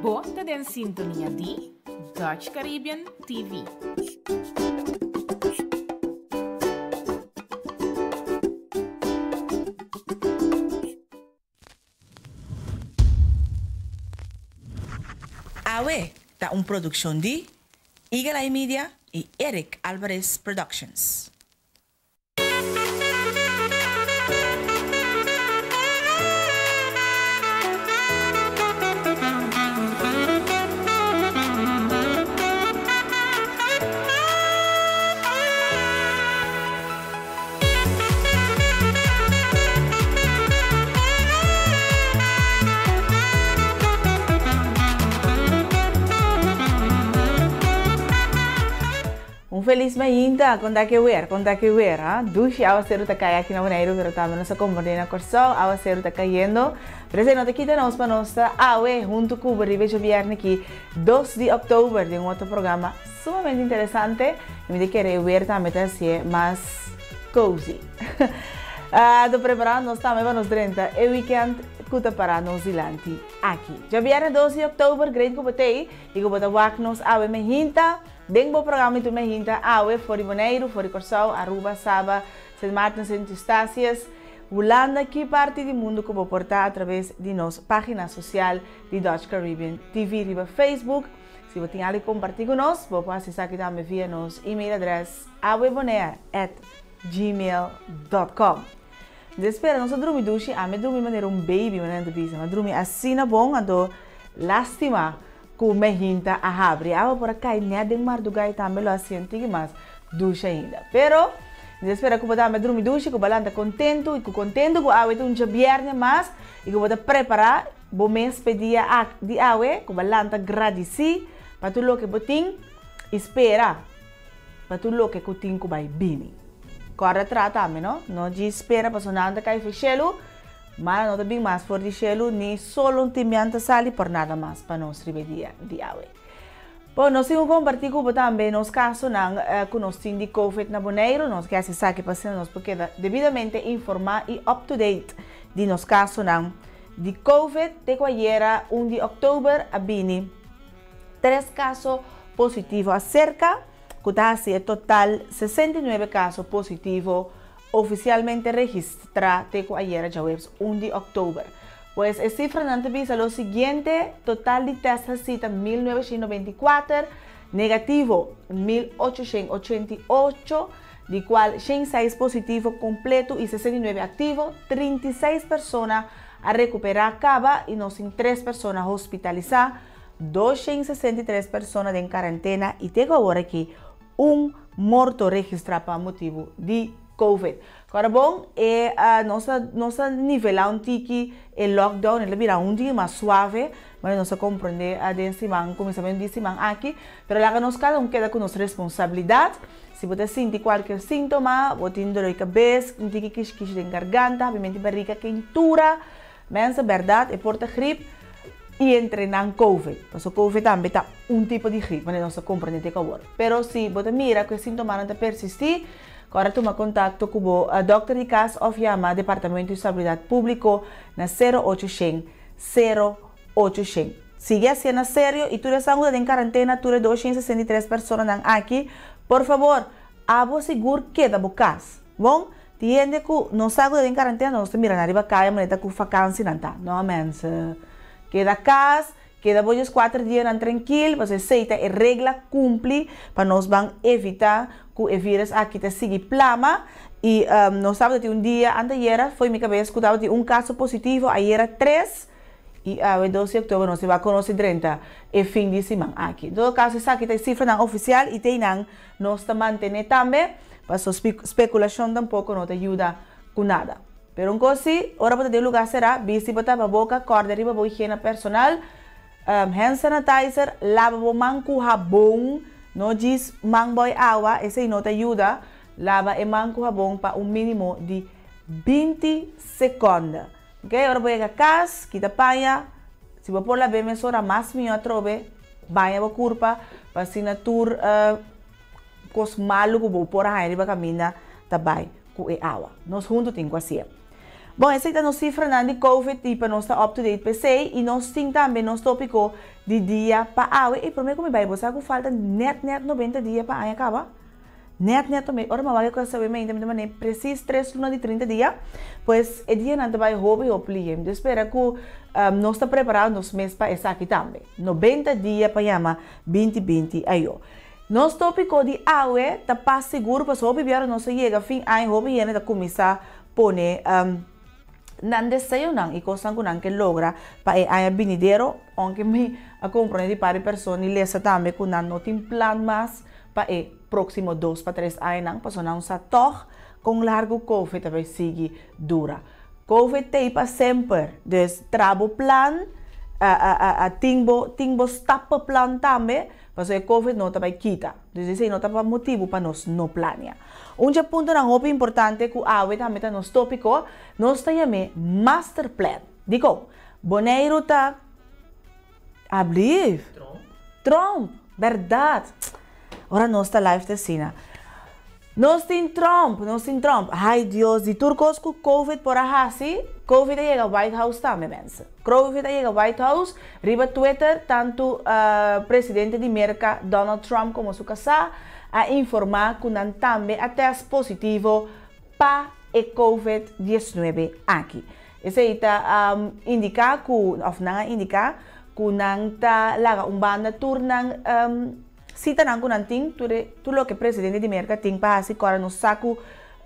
Bo ta den sintonia di Dutch Caribbean TV. Awe ta un produccion di Eagle Eye Media y Eric Alvarez Productions. Un felis mainta, kon ta ke wer, kon ta ke wer, ha? Dushi awaseru ta kai aki na Boneiru, pero tambe nos a komprendé na Kòrsou, awaseru ta kayendo. Pero esei no ta kita nos pa nos ta awe huntu ku bo riba e djobièrnè aki, dos di òktober, den un otro programa Sumamente interesante y mi ta kere e weer tambe ta hacié mas cozy. Ta prepara nos tambe pa nos drenta e weekend cu ta para nos dilanti aki. Djabierne dos di october, great cu bo t'ey y cu bo ta wak nos awe mehinta den bo programa y tur mehinta awe for di Boneiru, for di Corsou, Aruba, Saba, Sint Maarten, Sint Eustatius, Hulanda, ki parti di mundo cu bo por ta atraves di nos pagina social di Dutch Caribbean TV riba Facebook. Si bo tin algu kompartí ku nos, bo por hasi esaki tambe via nos email adrès awebonair at gmail dot com. Mi ta spera nos a drumi dushi, ami a drumi manera un baby, manera nan ta bisa. Mi a drumi asina bon, anto lástima ku mi hinta a habri. Awa por a kai nèt den mardugá i tambe lo a sinti ki mas dushi ainda. Pero, mi ta spera ku bo tambe a drumi dushi, ku bo a lanta kontentu i ku kontentu ku awe ta un djabièrnè mas i ku bo ta prepará. Bo mes p'e dia ak di awe ku bo a lanta gradisí pa tur loke bo tin i spera pa tur loke ku tin ku bai bini. Kòrda traha tambe no, no djis spera pasobra nan ta kai for shelu, mara no ta bin mas for di shelu ni solo un timian ta sali por nada mas pa nos riba e dia di awe. Bon, nos tin ku kompartí ku bo tambe nos kasonan ku nos tin di covid na Boneiru. Nos ke hasi esaki pa asina nos por keda debidamente informá i up to date di nos kasonan di covid. Te ku ayera un di òktober a bini tres kaso positivo aserka, ku ta hasi e total 69 kaso positivo ofisialmente registrá te ku ayera djaweps un di òktober. Pues e sifranan ta bisa lo siguiente, total di tèst hasí ta 1994, negativo 1888, di kual 106 positivo kompleto i 69 aktivo, 36 persona a rekuperá kaba i nos tin tres persona hospitalisá, 263 persona den karentena i te ku awor aki un morto registrá pa motibu di Covid. Kòrda bon, e nos a nos a nivelá un tiki e lockdown, el a bira un tiki mas suave, manera nos a komprendé den siman, kuminsamentu di siman aki, pero laga nos kada un keda ku nos responsabilidat. Si bo ta sinti kualker síntoma, bo tin doló di kabes, un tiki kishkishi den garganta, habimenti barriga, keintura, Mensen, bèrdat, e por ta grip i entre nan covid. Pasobra covid tambe ta un tipo di grip, manera nos ta komprendé te ku awor. Pero si bo ta mira ku e sintomanan ta persistí, kòrda tuma kontakto ku bo dòkter di kas òf yama Departamento di Salubridat Públiko na sero ocho shen, sero ocho shen. Sigui hasié na serio i tur esnan ku ta den karantena, tur e 263 personanan aki, por fabor, abo sigur keda bo kas. Bon, Tin hende ku no sa ku ta den karantena, nos ta mira nan riba kaya manera ku fakansi nan ta. No mensen. Keda kas, keda bo djes kuater dianan trankil, pasobra esei ta e regla kumpli pa nos ban evita ku e virus aki ta sigui plama. I nos tabata tin un dia antayera, fo'i mi kabes ku tabatin un kaso positivo, ayera tres, i awe dos di oktober nos ta bai konosé drenta e fin di siman aki. En todo kaso esaki ta e sifranan ofisial i te einan Nos ta mantené tambe, paso spekulashon tampoko no ta yuda ku nada. Pero un kos si, ora bo ta den un lugá será, bisti bo tapaboka, kòrda riba bo higiena personal, hand sanitizer, laba bo man ku habon, no djis man bòi awa, esei no ta yuda, laba e man ku habon pa un mínimo di 20 sekònde. Ok, ora bo yega kas, kita paña, si bo por lab'é mesora mas mihó atrobe, baña bo kurpa pa asina tur kos malu ku bo por a haña riba kaminda ta bai ku e awa. Nos huntu tin ku hasié. Bon, esei ta nos sifranan di Covid i pa nos ta up to date p'esei i nos tin tambe nos tópiko di dia pa awe. E promé ku mi bai bo sa ku falta nèt nèt 90 dia pa aña kaba? Nèt nèt promé ora mi a wak e kos awe mente mi ta manera presis tres luna di 30 dia. Pues e dianan ta bai hopi hopi lihe. Mi ta spera ku nos ta prepará nos mes pa esaki tambe. 90 dia pa yama 2020 ayo. Nos tópiko di awe ta pas sigur pasobra hopi biaha nos a yega fin aña hopi hende ta kuminsá pone nan deseonan i kosnan ku nan ke logra pa e aña binidero, ounke mi a komprondé di par di persona i lesa tambe ku nan no tin plan mas pa e próksimo dos pa tres añanan, pasobra nan sa tòg kon largu Covid ta bai sigui dura. Covid t'ei pa semper, dus traha bo plan, tin bo tin bo stappenplan tambe, pasobra e Covid no ta bai kita. Dus esei no ta pa motibu pa nos no plania. Un dje puntonan hopi importante ku awe tambe ta nos tópiko, nos ta yam'é master plan. Dikon? Boneiru ta ablief. Tromp. Bèrdat. Ora nos ta live ta asina. Nos tin Trump, nos tin Trump. Ai Dios, di tur kos ku Covid por a hasi, Covid a yega White House tambe mensen. Covid a yega White House, riba Twitter tantu presidente di Merka Donald Trump komo su kasá a informá ku nan tambe a tèst positivo pa e Covid 19 aki. Esei ta indiká ku, òf nan a indiká ku nan ta laga un banda tur nan Sitanan ku nan tin, tur e tur loke presidente di Merka tin pa hasi kòrda nos sa ku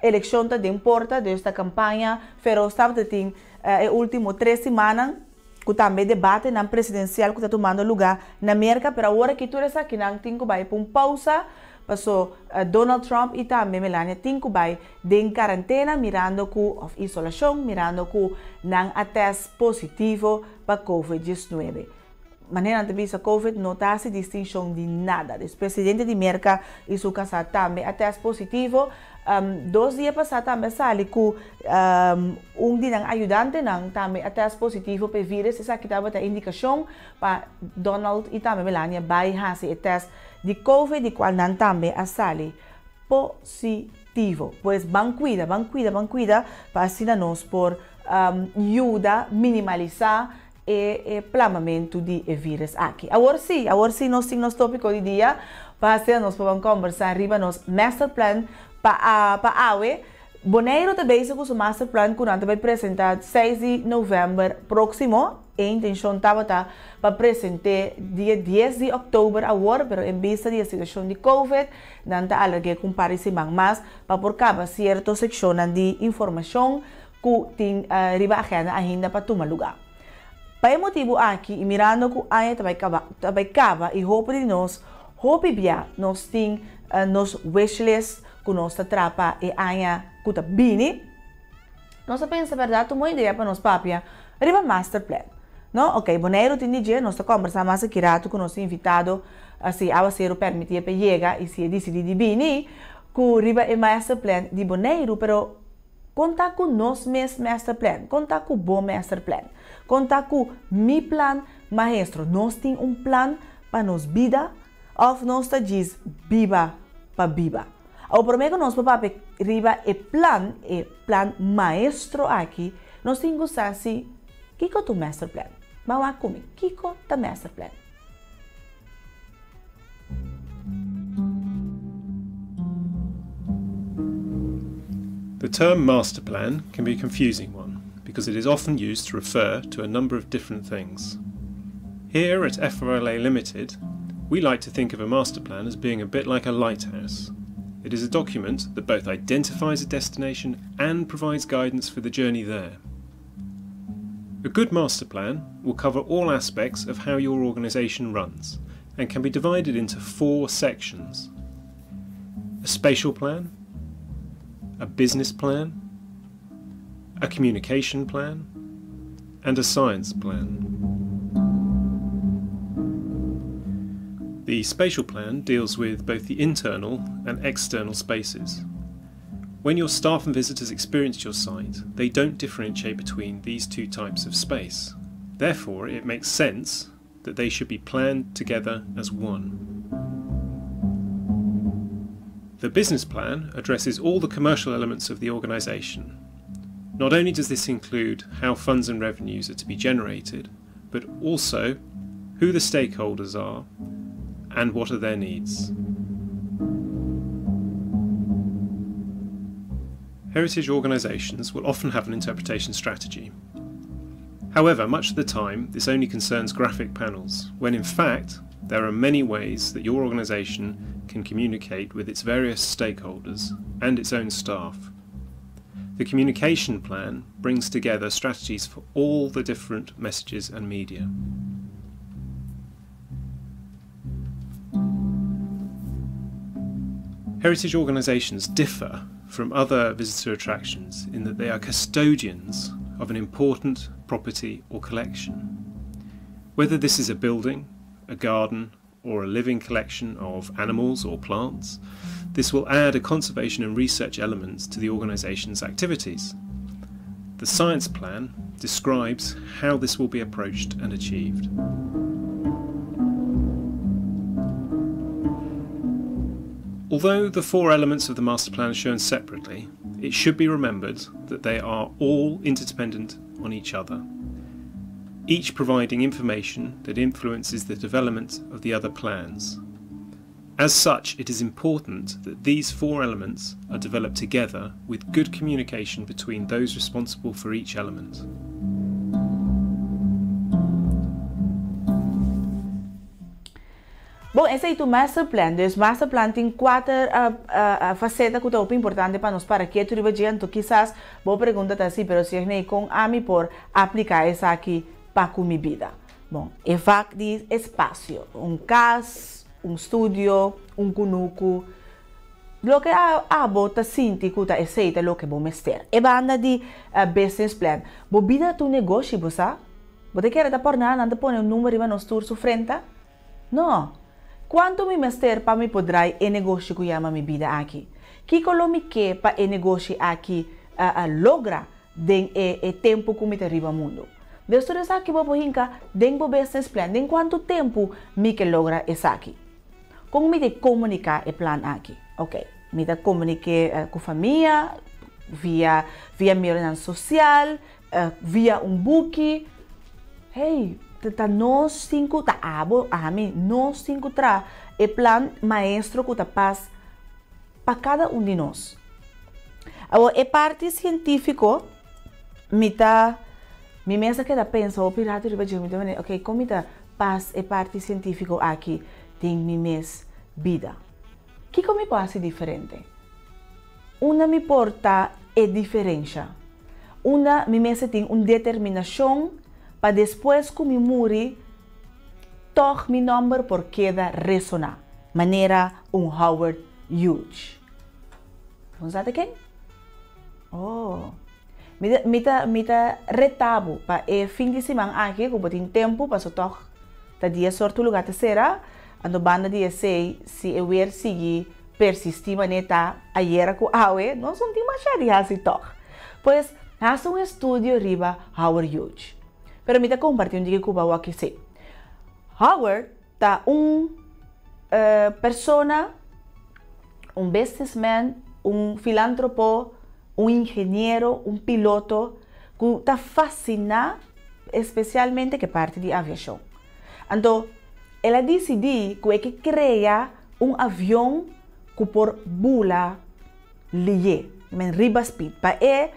elekshon ta den porta, dus ta kampaña feros tabata tin e último tres simannan, ku tambe debatenan presidensial ku ta tumando lugá na Merka, pero awor aki tur esakinan tin ku bai pa un pousa, paso Donald Trump i tambe Melania tin ku bai den karantena mirando ku òf isolashon mirando ku nan a tèst positivo pa covid 19. Manera nan ta bisa Covid no ta hasi distinshon di nada. Dus presidente di Merka i su kasá tambe a tèst positivo. Dos dia pasá tambe a sali ku un di nan ayudantenan tambe a tèst positivo pa e vírus. Esaki tabata indikashon pa Donald i tambe Melania bai hasi e tèst di Covid di kual nan tambe a sali positivo. Pues ban kuida, ban kuida, ban kuida pa asina nos por yuda minimalisá e e plamamentu di e virus aki. Awor sí, awor sí nos tin nos tópiko di dia pa asina nos por ban kòmbersá riba nos master plan pa pa awe. Boneiru ta bezig ku su master plan ku nan ta bai presentá 6 di novèmber próksimo. E intenshon tabata pa present'é dia 10 di òktober awor, pero en bista di e situashon di covid nan ta alarg'é ku un par di siman mas pa por kaba sierto sekshonnan di informashon ku tin riba agenda ainda pa tuma lugá. Pa e motibu aki i mirando ku aña ta bai kaba ta bai kaba i hopi di nos hopi bia nos tin nos wishlist ku nos ta traha pa e aña ku ta bini, nos a pensa bèrdat un bon idea pa nos papia riba master plan. No? Oke, Boneiru tin di dje, nos ta kòmbersá mas aki ratu ku nos invitado si awaseru pèrmitié pa e yega i si e disidí di bini ku riba e master plan di Boneiru, pero Kon ta ku nos mes master plan? Kon ta ku bo master plan? Kon ta ku mi plan maestro? Nos tin un plan pa nos bida òf nos ta djis biba pa biba? Awor promé ku nos por papia riba e plan, e plan maestro aki, nos tin ku sa si kiko ta un master plan. Ban wak ku mi, kiko ta master plan? The term master plan can be a confusing one because it is often used to refer to a number of different things. Here at FRLA Limited, we like to think of a master plan as being a bit like a lighthouse. It is a document that both identifies a destination and provides guidance for the journey there. A good master plan will cover all aspects of how your organisation runs and can be divided into four sections a spatial plan, a business plan, a communication plan, and a science plan. The spatial plan deals with both the internal and external spaces. When your staff and visitors experience your site, they don't differentiate between these two types of space. Therefore, it makes sense that they should be planned together as one. The business plan addresses all the commercial elements of the organisation. Not only does this include how funds and revenues are to be generated, but also who the stakeholders are and what are their needs. Heritage organisations will often have an interpretation strategy. However, much of the time this only concerns graphic panels, when in fact there are many ways that your organisation can communicate with its various stakeholders and its own staff. The communication plan brings together strategies for all the different messages and media. Heritage organisations differ from other visitor attractions in that they are custodians of an important property or collection. Whether this is a building, a garden, or a living collection of animals or plants, this will add a conservation and research element to the organisation's activities. The science plan describes how this will be approached and achieved. Although the four elements of the master plan are shown separately, it should be remembered that they are all interdependent on each other, each providing information that influences the development of the other plans. As such, it is important that these four elements are developed together with good communication between those responsible for each element. Bon, esei ta master plan. Dus master plan tin kuater faseta ku ta hopi importante pa nos para ketu riba dje. Anto kisas bo pregunta ta asina, pero si nee kon ami por apliká esaki pa ku mi bida. Bon, e vak di espasio, un kas, un studio, un kunuku, loke abo ta sinti ku ta esei ta loke bo mester. E banda di business plan. Bo bida ta un negoshi, bo sa? Bo ta kere ta por nada, nan ta pone un number riba nos tur su frente? No. Kuantu mi mester pa mi por drai e negoshi ku yama mi bida aki? Kiko lo mi ke pa e negoshi aki logra den e tempu ku mi ta riba mundu? Dus tur esaki bo por hinka den bo business plan. Den kuantu tempu mi ke logra esaki? Kon mi ta komuniká e plan aki? Ok, mi ta komuniká ku famia, via medionan sosial, via un buki. Hey, ta nos tin ku ta abo, ami, nos tin ku traha e plan maestro ku ta pas pa kada un di nos. Awor, e parti sientífiko, mi ta, mi mes a keda pensa hopi ratu riba dje, mi ta manera, ok, kon mi ta pas e parti sientífiko aki den mi mes bida? Kiko mi por hasi diferente? Unda mi por ta e diferensha? Unda mi mester tin un determinashon pa despues ku mi muri, tòg mi nòmber por keda resoná, manera un Howard Hughes? Bo sa ta ken? Oh. Mi ta, mi ta, mi ta reta bo pa e fin di siman aki ku bo tin tempu, paso tòg ta dia sorto lugá ta sera, anto banda di esei si e wer sigui persistí manera ta ayera ku awe, nos no tin masha di hasi tòg. Pues, hasi un estudio riba Howard Hughes. Pero mi ta kompartí un diki ku bo awor sí. Howard ta un persona, un businessman, un filántropo, un ingeniero, un piloto ku ta fasiná espesialmente ku e parti di aviashon. Anto, el a disidí ku e ke krea un avion ku por bula lihé, men riba speed, pa e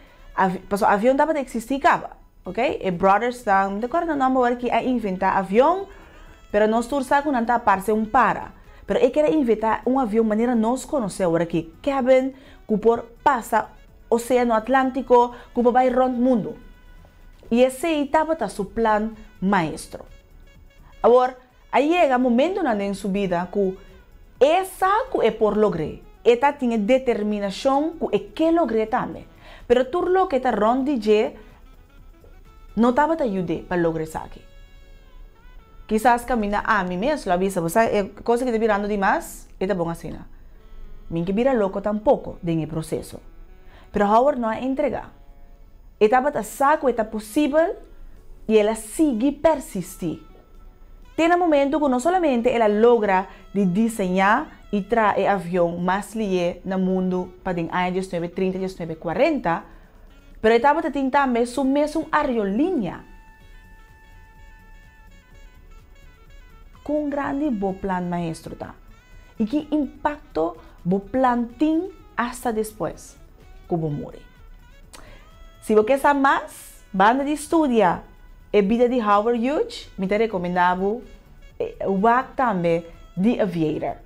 pasobra avion tabata eksistí kaba, ok? E brothers nan, mi ta kòrda nan nòmber awor ki a inventá avion, pero nos tur sa ku nan ta parse un para. Pero e kere inventá un avion manera nos konosé awor aki, cabin ku por pasa Oséano Atlántiko, ku por bai rònt mundu. I esei tabata su plan maestro. Awor, a yega momentonan den su bida ku e sa ku e por logr'é. E ta tin e determinashon ku e ke logr'é tambe. Pero tur loke ta rònt di dje no tabata yud'é pa logra esaki. Kisas kaminda ami mes lo a bisa, bo sa e kos aki ta birando dimas, e ta bon asina. Mi ke bira loko tampoko den e proseso. Pero Howard no a entregá. E tabata sa ku e ta posibel i el a sigui persistí. Te na momentu ku no solamente el a logra di diseñá i traha e avion mas lihé na mundu pa den aña 1930, 1940, Pero e tabata tin tambe su mesun aerolínea. Kon grandi bo plan maestro ta? I ki impakto bo plan tin asta despues ku bo muri? Si bo ke sa mas, banda di studia e bida di Howard Hughes, mi ta rekomendá bo wak tambe The Aviator.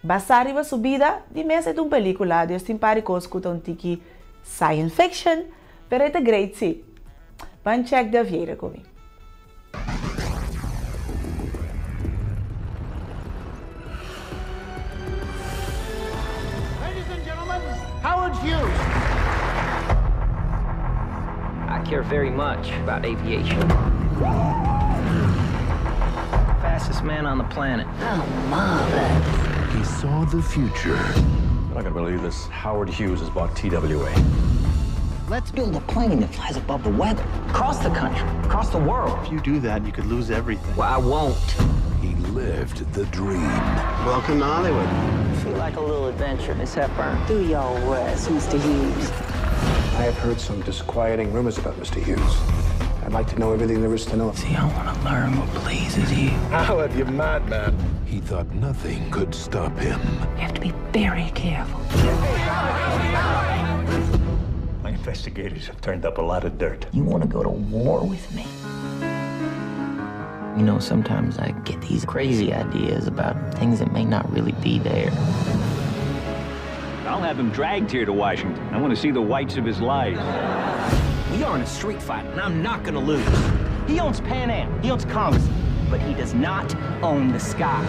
Basá riba su bida, di mes e ta un pelíkula, dus tin par di kos ku ta un tiki science fiction, pero e ta great sí. Ban check The Aviator ku mi. Ladies and gentlemen, Howard Hughes. I care very much about aviation. Fastest man on the planet. Oh, marvelous. He saw the future. I'm not gonna believe this. Howard Hughes has bought TWA. Let's build a plane that flies above the weather, across the country, across the world. If you do that, you could lose everything. Well, I won't. He lived the dream. Welcome to Hollywood. I feel like a little adventure, Miss Hepburn. Do your worst, Mr. Hughes. I have heard some disquieting rumors about Mr. Hughes. I'd like to know everything there is to know. See, I want to learn what pleases you. Howard, you madman. He thought nothing could stop him. You have to be very careful. My investigators have turned up a lot of dirt. You want to go to war with me? You know, sometimes I get these crazy ideas about things that may not really be there. I'll have him dragged here to Washington. I want to see the whites of his lies. We are in a street fight, and I'm not gonna lose. He owns Pan Am, he owns Congress, but he does not own the sky.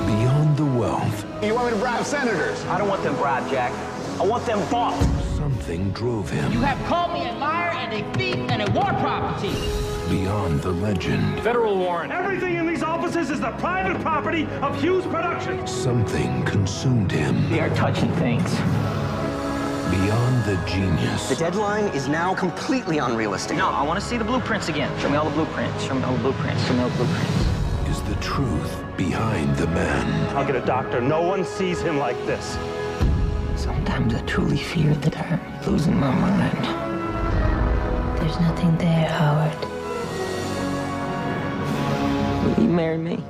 Beyond the wealth. You want me to bribe senators? I don't want them bribed, Jack. I want them bought. Something drove him. You have called me a liar and a thief and a war property. Beyond the legend. Federal warrant. Everything in these offices is the private property of Hughes Productions. Something consumed him. We are touching things. Beyond the genius. The deadline is now completely unrealistic. No, I want to see the blueprints again. Show me all the blueprints. Show me all the blueprints. Show me all the blueprints. Is the truth behind the man. I'll get a doctor. No one sees him like this. Sometimes I truly fear that I'm losing my mind. There's nothing there, Howard. Will you marry me?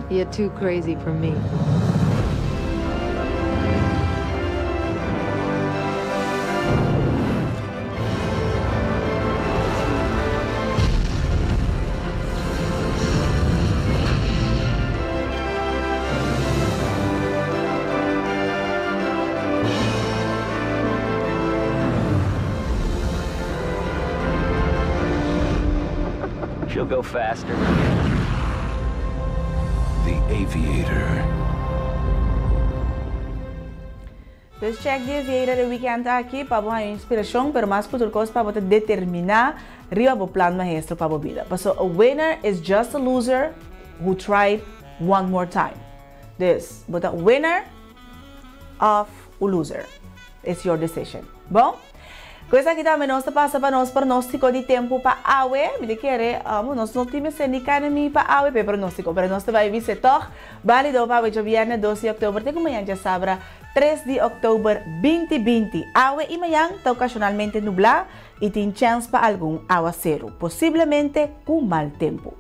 You're too crazy for me. She'll go faster. The Aviator. Dus check The Aviator e weekend aki pa bo haña inspiracion, pero mas cu tur cos pa bo ta determina riba bo plan maestro pa bo bida. Paso a winner is just a loser who tried one more time. Dus, bo ta winner of u loser. It's your decision. Bon? Cu esaki tambe nos ta pasa pa nos pronostico di tempo pa awe. Mi ta kere, um, nos no tin mester ni cana mi pa awe pa e pronostico, pero nos ta bay bisa toch. Balido pa awe djobierne dos di october te cu mañan djasabra tres di october binti binti. Awe y mañan ta ocasionalmente nubla y tin chens pa algun awaceru, posiblemente cu mal tempo.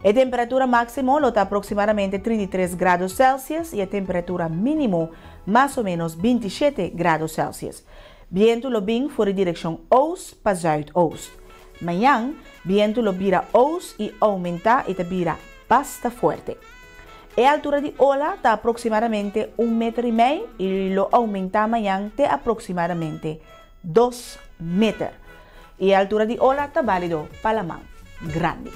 E temperatura máximo lo ta aproximadamente 33 grado Celsius y e temperatura mínimo mas o menos 27 grado Celsius. Bientu lo bin for di direccion oost pa zuidoost. Mañan, bientu lo bira oost y aumenta y ta bira basta fuerte. E altura di ola ta aproximadamente un meter y mei y lo aumenta mañan te aproximadamente dos meter. Y e altura di ola ta balido pa laman grandi.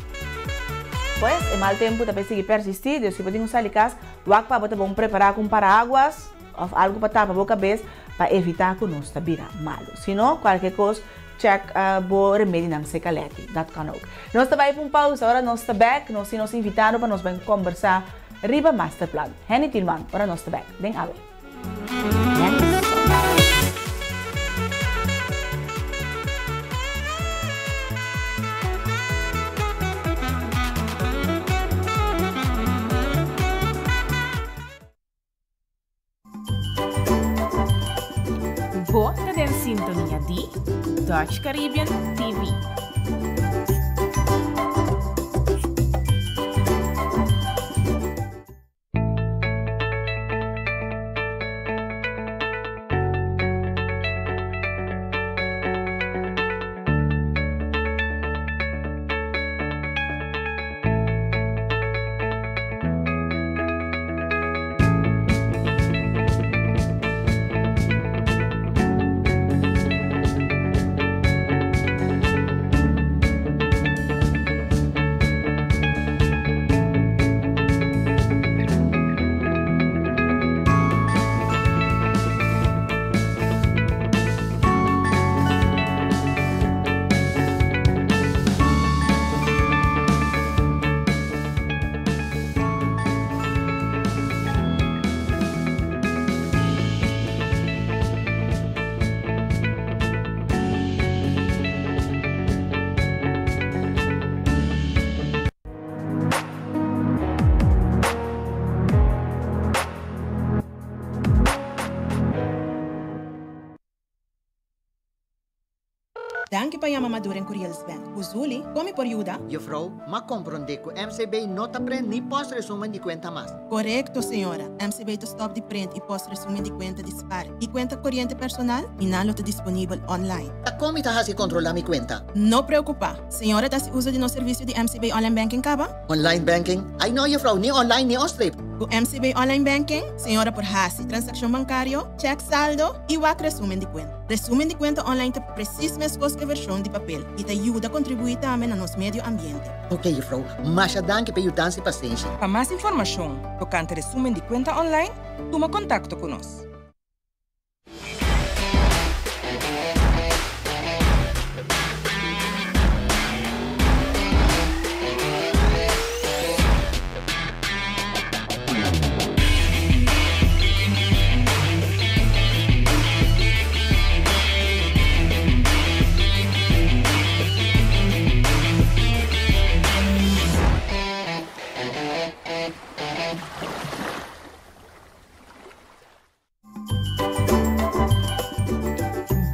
Pues, e mal tempu ta bay sigui persisti, dus si bo tin un sali cas, wak pa bo ta bon prepara cu un paraguas of algo pa tapa bo cabes pa evita cu nos ta bira malo. Si no, cualke cos, check bo remedinan seca leti. Dat kan ook. Nos ta bay pa un pausa, ora nos ta bek, nos tin nos invitado pa nos bay combersa riba Masterplan. Henny Thielman, ora nos ta bek den awe. Bo ta den sintonia di. Dutch Caribbean TV. Danki pa yama Maduren Curiels Bank. Uzuli, kon mi por yuda? Juffrouw, m'a komprondé ku MCB no ta prent ni post resumen di kuenta mas. Korekto, señora. MCB ta stòp di prent i post resumen di kuenta di spar i kuenta koriente personal i nan lo ta disponibel online. Ta kon mi ta hasi kontrolá mi kuenta? No preokupá. Señora ta hasi uso di nos servisio di MCB Online Banking kaba? Online banking? Ai no, juffrouw, ni online ni onstreep. Ku MCB Online Banking, señora por hasi transakshon bankario, chèk saldo i wak resumen di kuenta. Resumen di kuenta online ta presis meskos ku e vershon di papel i ta yuda kontribuí tambe na nos medio ambiente. Oké, juffrouw, masha danki pa e yudansa i pasenshi. Pa mas informashon tokante resumen di kuenta online, tuma kontakto ku nos.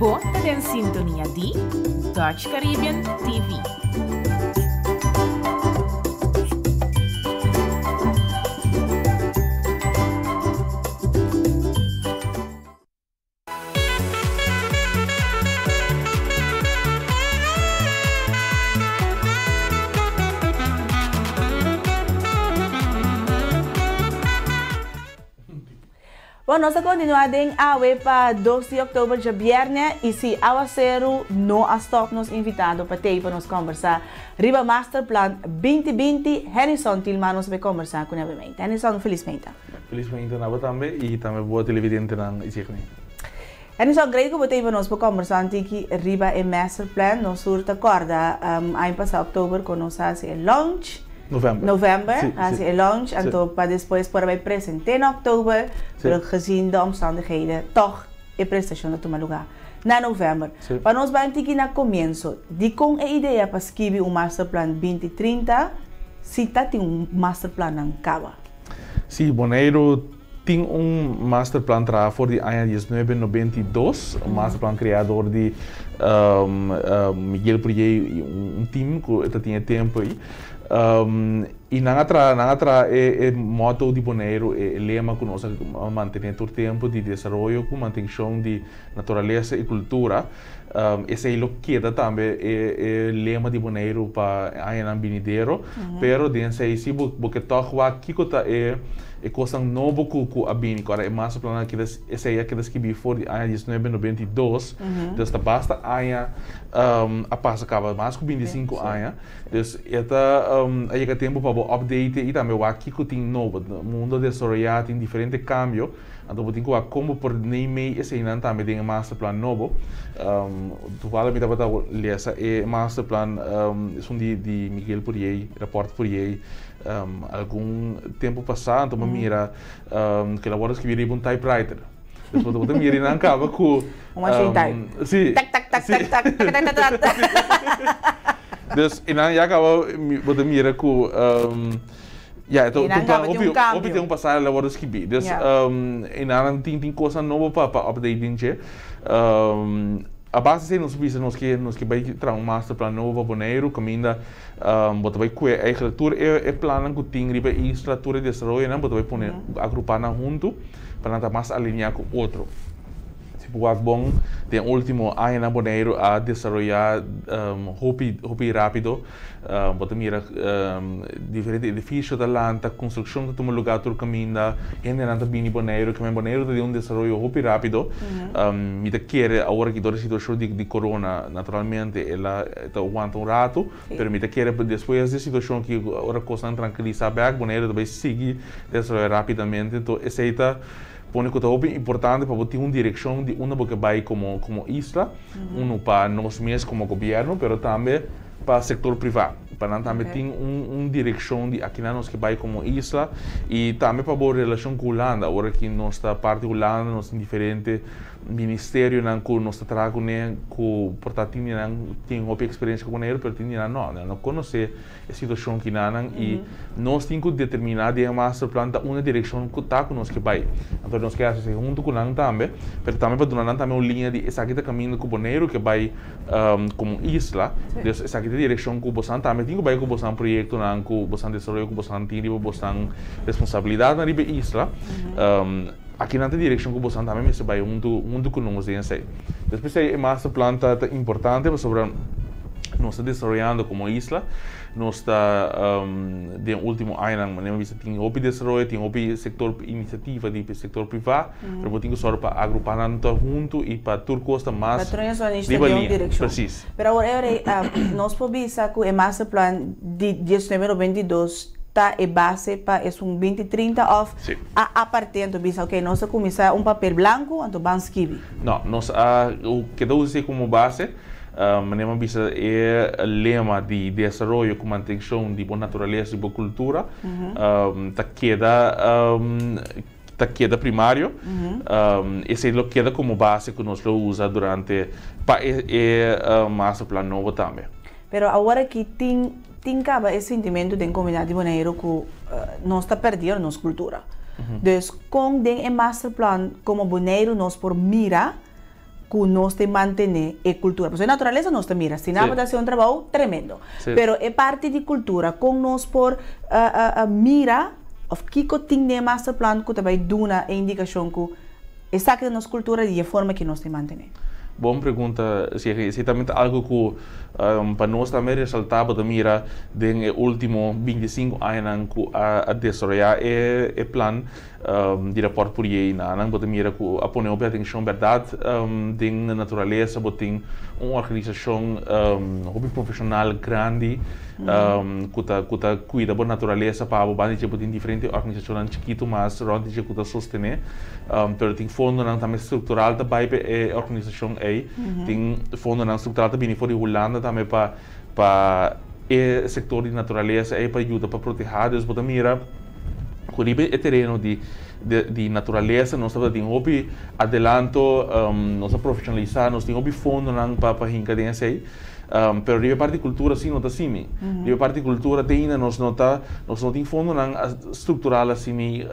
Bo ta den sintonia di Dutch Caribbean TV. Bon, nos ta kontinuá den awe pa dos di òktober djabièrnè i si awaseru no a stòp nos invitado pa tei pa nos kòmbersá riba Masterplan 2020, Hennyson Tilman nos a bai kòmbersá ku nebemente. Hennyson, felis meinta. Felis meinta na bo tambe i tambe bo televidentenan i Signy. Hennyson, grei ku bo tei pa nos por kòmbersá un tiki riba e Masterplan. Nos tur ta kòrda aña pasá òktober ku nos a hasi e launch. November. November, Sí, hasi sí. e launch, Sí. anto pa despues por a bai present'é na oktober, Sí. pero gezien de omstandigheden tòg e prestashon ta tuma lugá na november. Sí. Pa nos bai un tiki na komienso, dikon e idea pa skibi un masterplan 2030 si ta tin un masterplannan kaba? Sí, Boneiru tin un masterplan traha for di aña 1992, un masterplan kreá dor di Miguel Purié i un team ku ta tin e tempu ei. I nan a traha, nan a traha e motto di Boneiru, e lema ku nos a mantené tur tempu di desaroyo ku mantenshon di naturalesa i kultura. Esei lo keda tambe e lema di Boneiru pa e añanan binidero, pero den esei si bo bo ke tòg wak kiko ta e e kosnan nobo ku ku a bini. Ku ora e masterplan a keda esei a keda skibí for di aña 1992, dus ta basta aña a pasa kaba, mas ku 25 aña. Dus e ta a yega tempu pa bo update i tambe wak kiko tin nobo. Mundo a desaroyá, tin diferente kambio. Anto bo tin ku wak kon bo por neimei eseinan tambe den e masterplan nobo. Toevallig mi tabata lesa e masterplan esun di di Miguel Puriey, rapport Puriey, algun tempu pasá. Anto bo mira ku el a wòrdu skibí riba un typewriter. Dus bo ta mira i nan kaba ku. Un machine type. Si. Tak tak tak tak tak tak tak tak. Dus i nan ya kaba bo ta mira ku. Ya, e ta I nan un plan kaba tin hopi, un kambio. hopi tempu pasá el a wòrdu skibí. Dus, Ja. i nan tin tin kosnan nobo pa pa update den dje. A base di esei nos bisa nos ke nos ke bai traha un masterplan nobo pa Boneiru kaminda bo ta bai kue eigenlijk tur e plannan ku tin riba e isla, tur e desaroyonan bo ta bai pone agrupá nan huntu pa nan ta mas alineá ku otro. Si bo wak bon den ultimo añanan Boneiru a desaroyá hopi hopi rápido. Bo ta mira diferente edifisio ta lanta, konstrukshon ta tuma lugá tur kaminda, hendenan ta bini Boneiru, keme Boneiru ta den un desaroyo hopi rápido. Mi ta kere awor aki dor e situashon di korona naturalmente el a ta wanta un ratu, pero mi ta kere despues di e situashon aki ora kosnan trankilisá bèk Boneiru ta bai sigui desaroyá rápidamente. Enton esei ta pone ku ta hopi importante pa bo tin un direkshon di unda bo ke bai komo komo isla, unu pa nos mes komo gobièrnu pero tambe pa sektor privá, pa nan tambe tin un direkshon di akinan nos ke bai komo isla i tambe pa bo relashon ku Hulanda. Ora ki nos ta parti Hulanda nos tin diferente ministerionan ku nos ta traha kuné ku por ta tin di nan tin hopi eksperensia ku Boneiru pero tin di nan no, nan no konosé e situashon kinanan i nos tin ku determiná den e masterplan ta unda direkshon ku ta ku nos ke bai. Anto nos ke hasi esei huntu ku nan tambe, pero tambe pa duna nan tambe un liña di esaki ta kaminda ku Boneiru ke bai komo isla. Dus esaki ta e direkshon ku bosan tambe tin ku bai ku bosan proyektonan, ku bosan desaroyo ku bosan tin riba bosan responsabilidatnan riba e isla. Akinan ta e direkshon ku bosan tambe mester bai huntu huntu ku nos den esei. Despues e masterplan ta importante pasobra nos ta desaroyando komo isla, nos ta den ultimo añanan manera mi bisa tin hopi desaroyo, tin hopi sektor inisiativa di sektor privá, pero bo tin ku sòru pa agrupá nan tur huntu i pa tur kos ta mas riba liña. Presis. Pero awor e nos por bisa ku e masterplan di diesnuebe 92 ta e base pa esun 2030 òf a aparte anto bisa ok nos a kuminsá un papel blanku anto ban skibi? No, nos a keda usa esei komo base. Manera mi a bisa e lema di desaroyo ku mantenshon di bo naturalesa i bo kultura ta keda ta keda primario. Esei lo keda komo base ku nos lo usa durante pa e masterplan nobo tambe. Pero awor aki tin tin kaba e sintimentu den komunidat di Boneiru ku nos ta perdiendo nos kultura. Dus kon den e masterplan komo Boneiru nos por mira ku nos ta mantené e kultura? Pasobra e naturalesa nos ta mira, si nan bo ta hasi un trabou tremendo. Pero e parti di kultura kon nos por mira òf kiko tin den e masterplan ku ta bai duna e indikashon ku esaki ta nos kultura di e forma ki nos ta mantené? Bon pregunta, Sierra. Esei tambe ta algu ku pa nos tambe resaltá bo ta mira den e último 25 añanan ku a desaroyá e plan di rapòrt Pourier na nan bo ta mira ku a pone hopi atenshon bèrdat den naturalesa bo tin un organisashon hopi profeshonal grandi ku ta ku ta kuida bo naturalesa pa bo banda di dje bo tin diferente organisashonnan chikitu mas rònt di dje ku ta sostené pero tin fondonan tambe struktural ta bai pa e organisashon ei tin fondonan struktural ta bini for di Hulanda tambe pa pa e sektor di naturalesa ei pa yuda pa protehá dus bo ta mira ku riba e tereno di di naturalesa nos tabata tin hopi adelanto nos a profeshonalisá nos tin hopi fondonan pa pa hinka den esei pero riba e parti di kultura si no ta asini riba e parti di kultura te ainda nos no ta nos no tin fondonan struktural asini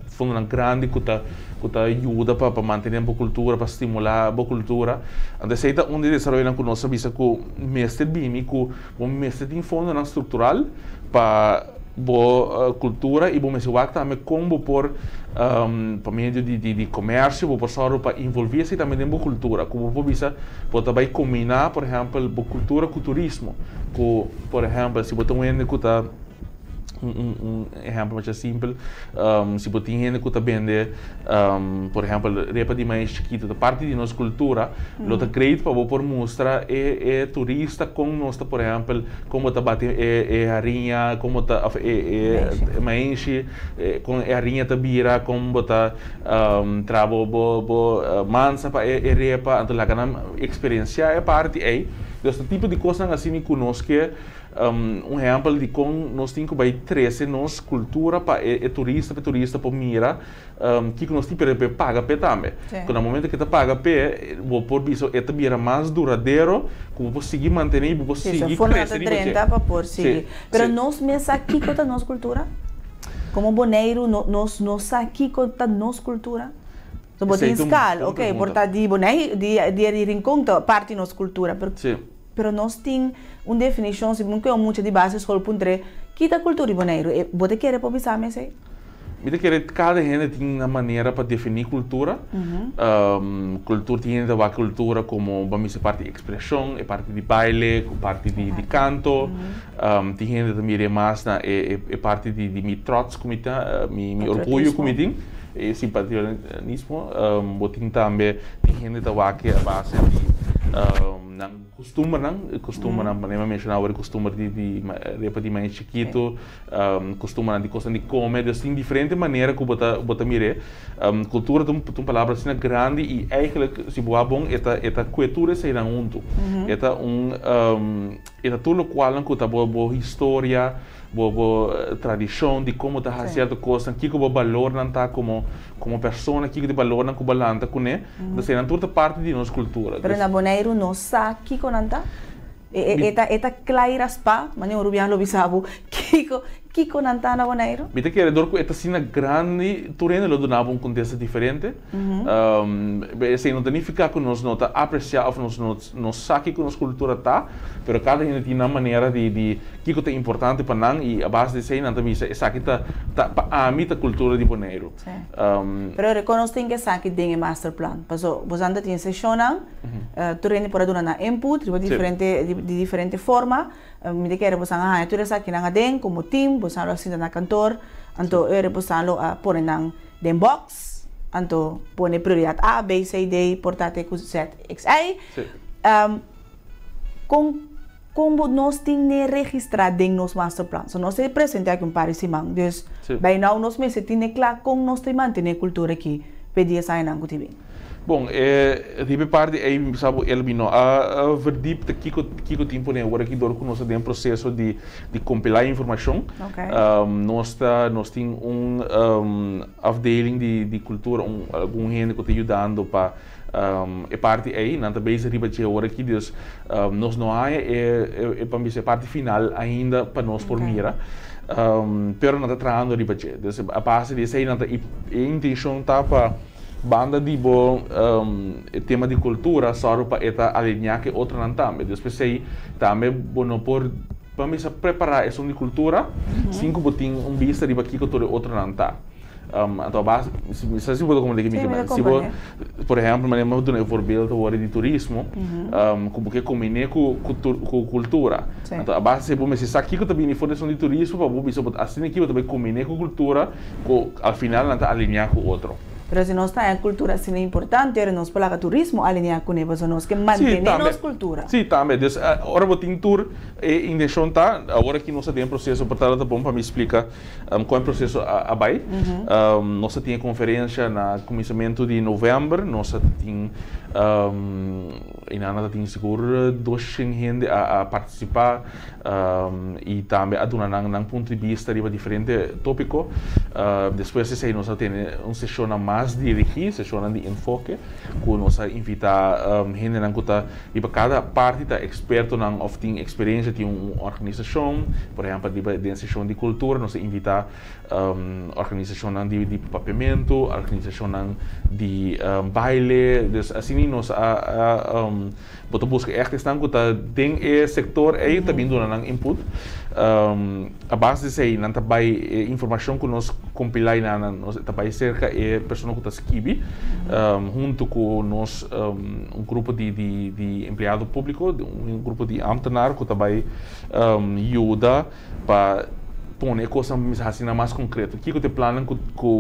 fondonan grandi ku ta ku ta yuda pa pa mantené bo kultura pa stimulá bo kultura anto esei ta un di e desaroyonan ku nos a bisa ku mester bini ku bo mester tin fondonan struktural pa bo kultura i bo mester wak tambe kon bo por pa medio di di komersio bo por sòru pa involví esei tambe den bo kultura ku bo por bisa bo ta bai kombiná por ehèmpel bo kultura ku turismo ku por ehèmpel si bo ta un hende ku ta Un ehèmpel masha simpel, si bo tin hende ku ta bende, por ehèmpel, repa di mais chikitu ta parti di nos kultura, lo ta great pa bo por mustra e e turista kon nos ta, por ehèmpel, kon bo ta bati e e hariña, kon bo ta òf e e maishi, kon e hariña ta bira, kon bo ta traha bo bo bo mansa pa e e repa, anto laga nan eksperensiá e parti ei. Dus ta tipo di kosnan asina ku nos ke. Un ehèmpel di kon nos tin ku bai trese nos kultura pa e turista, pa e turista por mira kiko nos tin, pero e por paga p'e tambe. Ku na momento ku e ta paga p'e, bo por bisa e ta bira mas duradero ku bo por sigui mantené i bo por sigui krese riba dje. Pa por sigui. Pero nos mes sa kiko ta nos kultura? Komo Boneiru nos no sa kiko ta nos kultura? So bo tin skal, ok, por ta di Bonei, di di Rincon ta parti nos kultura, pero pero nos tin un definishon, si bo ke un mucha di basisschool puntr'é, ki ta kultura di Boneiru? E bo ta kere por bisa mi esei? Mi ta kere kada hende tin nan manera pa definí kultura. Kultura tin hende ta wak kultura komo bo a misa parti di ekspreshon, e parti di baile, ku parti di kanto. Tin hende ta mir'é mas na e parti di mi trots ku mi ta, mi orguyo ku mi tin, e si patriotismo. Bo tin tambe, tin hende ta wak a base di nan kustumbernan, e kustumbernan, manera mi a menshoná awor e kustumber di repa di maishi chikitu, kustumbernan di kosnan di kome. Dus tin diferente manera ku bo ta bo ta mir'é. Kultura ta un ta un palabra asina grandi i eigentlik si bo wak bon e ta e ta kue tur eseinan huntu. E ta un e ta tur lokualnan ku ta bo bo historia, bo bo tradishon di kon bo ta hasi sierto kosnan, kiko bo balornan ta komo komo persona, kiko di balornan ku bo a lanta kuné. Eseinan tur ta parti di nos kultura. Pero na Boneiru no sa kiko nan ta? E ta e ta kla i raspá, manera un rubian lo bisa bo, kiko kiko nan ta na Boneiru? Mi ta kere dor ku e ta asina grandi, tur hende lo duna bo un kontesta diferente. Esei no ta nifiká ku nos no ta apresiá òf nos no no sa kiko nos kultura ta, pero kada hende tin nan manera di di kiko ta importante pa nan i a base di esei nan ta bisa esaki ta ta pa ami ta kultura di Boneiru. Sí. Pero rekonos tin esaki den e masterplan, paso boso ta tin seshonnan. Tur hende por a duna nan input riba diferente di diferente forma. Mi ta kere bosan a haña tur esakinan aden komo team, bosan lo a sinta na kantor, anto ora bosan lo a pone nan den box, anto pone prioridat A, B, C, D, por ta te ku Z, X, Y. Kon kon bo nos tin ne registrá den nos masterplan? So nos ta presentá aki un par di siman, dus by now nos mester tin ne kla kon nos ta mantené kultura aki p'e dies añanan ku ta bin. Bon, e riba e parti ei mi sa bo Elby no a verdiep ta kiko kiko tin pone awor aki dor ku nos ta den proseso di di kompilá informashon. Nos ta nos tin un afdeling di di kultura un algun hende ku ta yudando pa e parti ei nan ta bezig riba dje awor aki dus nos no haña e e pa mi bisa e parti final ainda pa nos por mira pero nan ta trahando riba dje. Dus a base di esei nan ta e intenshon ta pa. Banda di bo e tema di kultura sòru pa e ta alineá ku e otronan tambe. Dus p'esei tambe bo no por pa misa prepará esun di kultura sin ku bo tin un bista riba kiko tur e otronan ta. Anto a base, mi sa si bo ta komprendé ki mi ke men. Si bo, por ehèmpel, manera mi a duna e voorbeeld awor di turismo, ku bo ke kombiné ku ku kultura. Anto a base bo mester sa kiko ta bini for di esun di turismo pa bo bisa bo asina aki bo ta bai kombiné ku kultura. Ku al final nan ta alineá ku otro. Pero si nos ta haña kultura asina importante, ora nos por laga turismo alineá kuné, pasobra nos ke mantené nos kultura. Sí, tambe. Dus ora bo tin tur e intenshon ta, awor aki nos ta den proseso, por tal ta bon pa mi splika kon e proseso a bai. Nos a tin e konferensha na kuminsamentu di novèmber, nos a tin einan ta tin sigur doshen hende a partisipá. I tambe a duna nan nan punto di bista riba diferente tópiko. Despues di esei nos a tene un seshonnan mas dirigí, seshonnan di enfoke, ku nos a invitá hendenan ku ta riba kada parti ta ekspertonan òf tin eksperensia, tin un organisashon. Por ehèmpel riba den seshon di kultura nos a invitá organisashonnan di papiamentu, organisashonnan di baile. Dus asina nos a Bo ta buska ègt esnan ku ta den e sektor ei ta bin duna nan input. A base di esei nan ta bai e informashon ku nos kompilá i nan nos ta bai serka e persona ku ta skibi huntu ku nos un grupo di di empleado públiko, un grupo di ámtenar ku ta bai yuda pa pone e kosnan pa bisa hasi nan mas konkreto. Kiko ta e plannan ku ku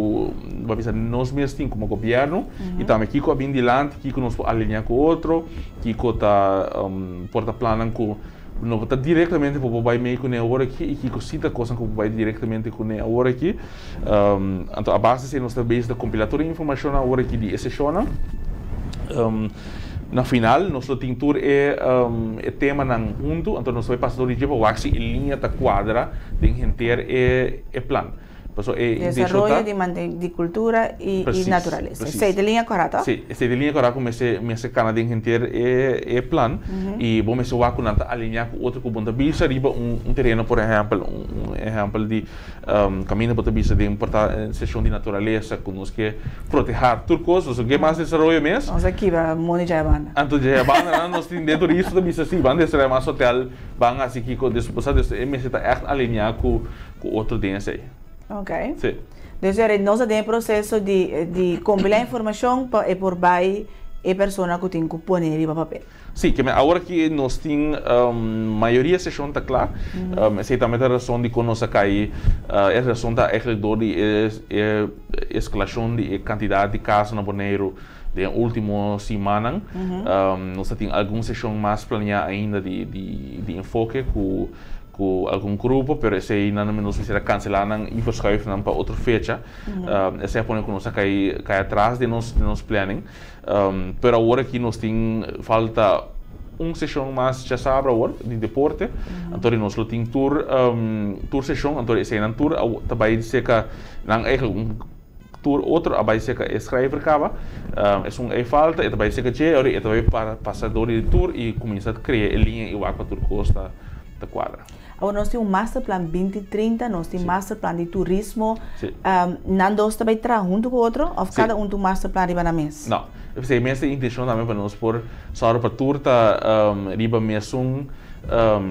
bo a bisa nos mes tin komo gobièrnu i tambe kiko a bin dilanti, kiko nos por alineá ku otro, kiko ta por ta plannan ku no por ta direktamente bo por bai mei kuné awor aki i kiko si ta kosnan ku bo por bai direktamente kuné awor aki. Anto a base di esei nos ta bezig ta kompilá tur e informashonnan awor aki di e seshonnan. Na final nos lo tin tur e e temanan huntu, anto nos ta bai pasa tur di dje pa wak si e liña ta kuadra den henter e e plan. Paso e intenshon ta. Desaroyo di manten di kultura i i naturalesa. Esei ta e liña kòrá tòg? Sí, esei ta e liña kòrá ku mester mester kana den henter e e plan i bo mester wak ku nan ta alineá ku otro ku bo ta bisa riba un un tereno por ehèmpel un un ehèmpel di kaminda bo ta bisa den por ta seshon di naturalesa ku nos ke protehá tur kos nos no ke mas desaroyo mes. Nos a kibra mondi djaya banda. Anto djaya banda nan nos tin den turismo ta bisa si ban desaroyá mas hotel ban hasi kiko des bo sa des e mester ta ègt alineá ku ku otro den esei. Ok. Sí. Dus eri nos ta den e proseso di di kompilá informashon pa e por bai e persona ku tin ku pone riba papel. Sí, ke men awor aki nos tin mayoria seshon ta kla. Esei tambe ta rason dikon nos a kai. E rason ta eigenlijk dor di e e eskalashon di e kantidat di kaso na Boneiru den e ultimo simannan. Nos ta tin algun seshon mas planiá ainda di di di enfoke ku ku algun grupo, pero esei nan nos mester a kanselá nan i verschuif nan pa otro fecha. Esei a pone ku nos a kai kai atras den nos den nos planning. Pero awor aki nos tin falta un seshon mas djasabra awor di deporte, anto di nos lo tin tur tur seshon, anto eseinan tur ta bai seka nan eigenlijk un tur otro a bai seka e schrijver kaba, esun ei falta e ta bai seka dje, ora e ta bai pasa dor di tur i kuminsa krea e liña i wak pa tur kos ta kuadra. Awor nos tin un masterplan binti trinta, nos tin masterplan di turismo. Nan dos ta bai traha huntu ku otro òf kada un tin un masterplan riba nan mes? No. Esei mes ta e intenshon tambe pa nos por sòru pa tur ta riba mesun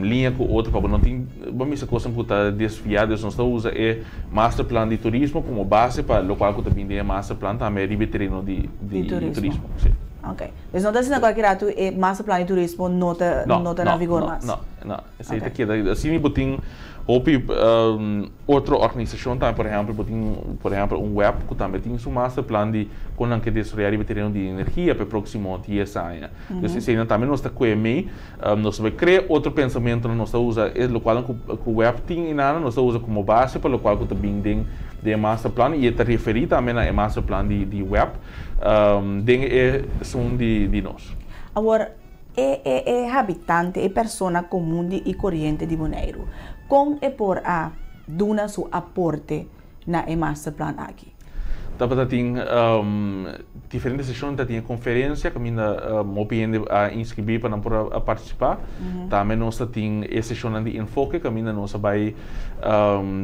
liña ku otro pa bo no tin bo mester kosnan ku ta desviá. Dus nos ta usa e masterplan di turismo komo base pa lokual ku ta bin den e masterplan tambe riba e tereno di turismo. Oké. Dus no ta asina kualke ratu e masterplan di turismo no ta no ta na vigor mas? No, no, no. Esei ta keda. Asina bo tin hopi otro organisashon tambe, por ehèmpel bo tin por ehèmpel un web ku tambe tin su masterplan di kon nan ke desaroyá riba tereno di energia pa e próksimo dies aña. Dus eseinan tambe nos ta kue mei. Nos ta bai krea otro pensamentunan, nos ta usa e lokualnan ku web tin i nada, nos ta usa komo base pa lokual ku ta bin den e masterplan i e ta referí tambe na e masterplan di web den e esun di nos. Awor, e e e habitante, e persona komun di i koriente di Boneiru, kon e por a duna su aporte na e masterplan aki? Tabata tin diferente seshon, ta tin e konferensia kaminda hopi hende a inskribí pa nan por a partisipá. Tambe nos ta tin e seshonnan di enfoke kaminda nos a bai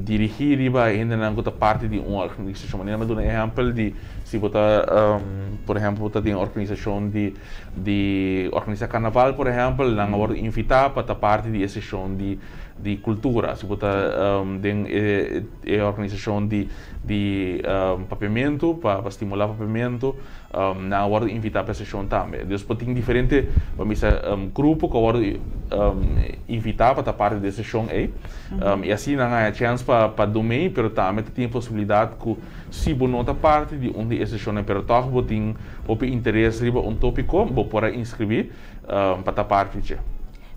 dirigí riba hendenan ku ta parti di un organisashon. Manera mi a duna ehèmpel di si bo ta por ehèmpel bo ta den organisashon di di organisá karnaval por ehèmpel, nan a wòrdu invitá pa ta parti di e seshon di di kultura. Si bo ta den e e organisashon di di papiamentu pa pa stimulá papiamentu, nan a wòrdu invitá pa e seshon tambe. Dus bo tin diferente bo a bisa grupo ku a wòrdu invitá pa ta parti di e seshon ei. I asina nan a haña chèns pa pa dumei, pero tambe ta tin e posibilidat ku si bo no ta parti di un di e seshonnan pero tòg bo tin hopi interes riba un tópiko, bo por a inskribí pa ta parti dje.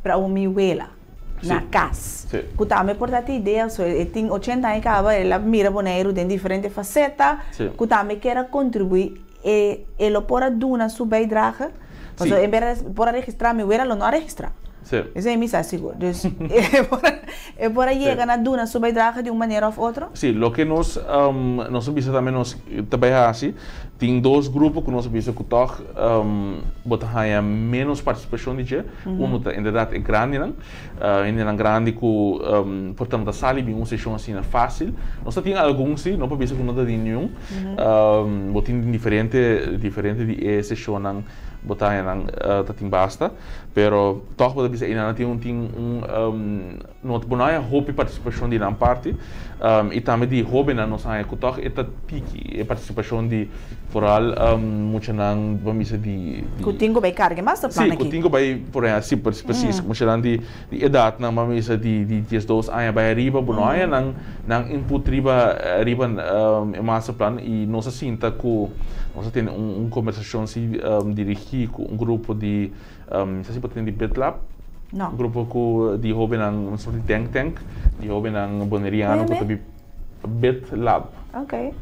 Pero awor mi wela na kas, ku tambe por ta tin idea, so e tin ochenta aña kaba, el a mira Boneiru den diferente faseta, ku tambe kier a kontribuí, e e lo por a duna su bijdrage? Pasobra en bes por a registrá, mi wela lo no a registrá. Esei mi sa sigur. Dus e por a e por a yega na duna su bijdrage di un manera òf otro? Sí, loke nos nos a bisa tambe nos ta bai hasi, tin dos grupo ku nos a bisa ku tòg bo ta haña ménos partisipashon di dje. Unu ta inderdat e grandinan, hendenan grandi ku por ta no ta sali bin un seshon asina fásil. Nos ta tin algun sí, no por bisa ku no ta tin niun. Bo tin diferente diferente di e seshonnan bo ta haña nan ta tin basta. Pero tòg bo ta bisa einan tin un tin un no bo no haña hopi partisipashon di nan parti i tambe di hóbennan nos haña ku tòg e ta tiki e partisipashon di foral muchanan bo bisa di di Ku tin ku bai karga e masterplan Si, ku aki. tin ku bai por ehèmpel si presis muchanan di di edatnan bo bisa di di diesdos aña bai ariba bo no haña nan nan input riba riba e masterplan i nos a sinta ku nos a tene un un kombersashon si dirigí ku un grupo di Mi sa si bo tende di BitLab. No. Un grupo ku di hóbennan, un sort di think tank di hóbennan boneriano ku ta bi BitLab. Ok.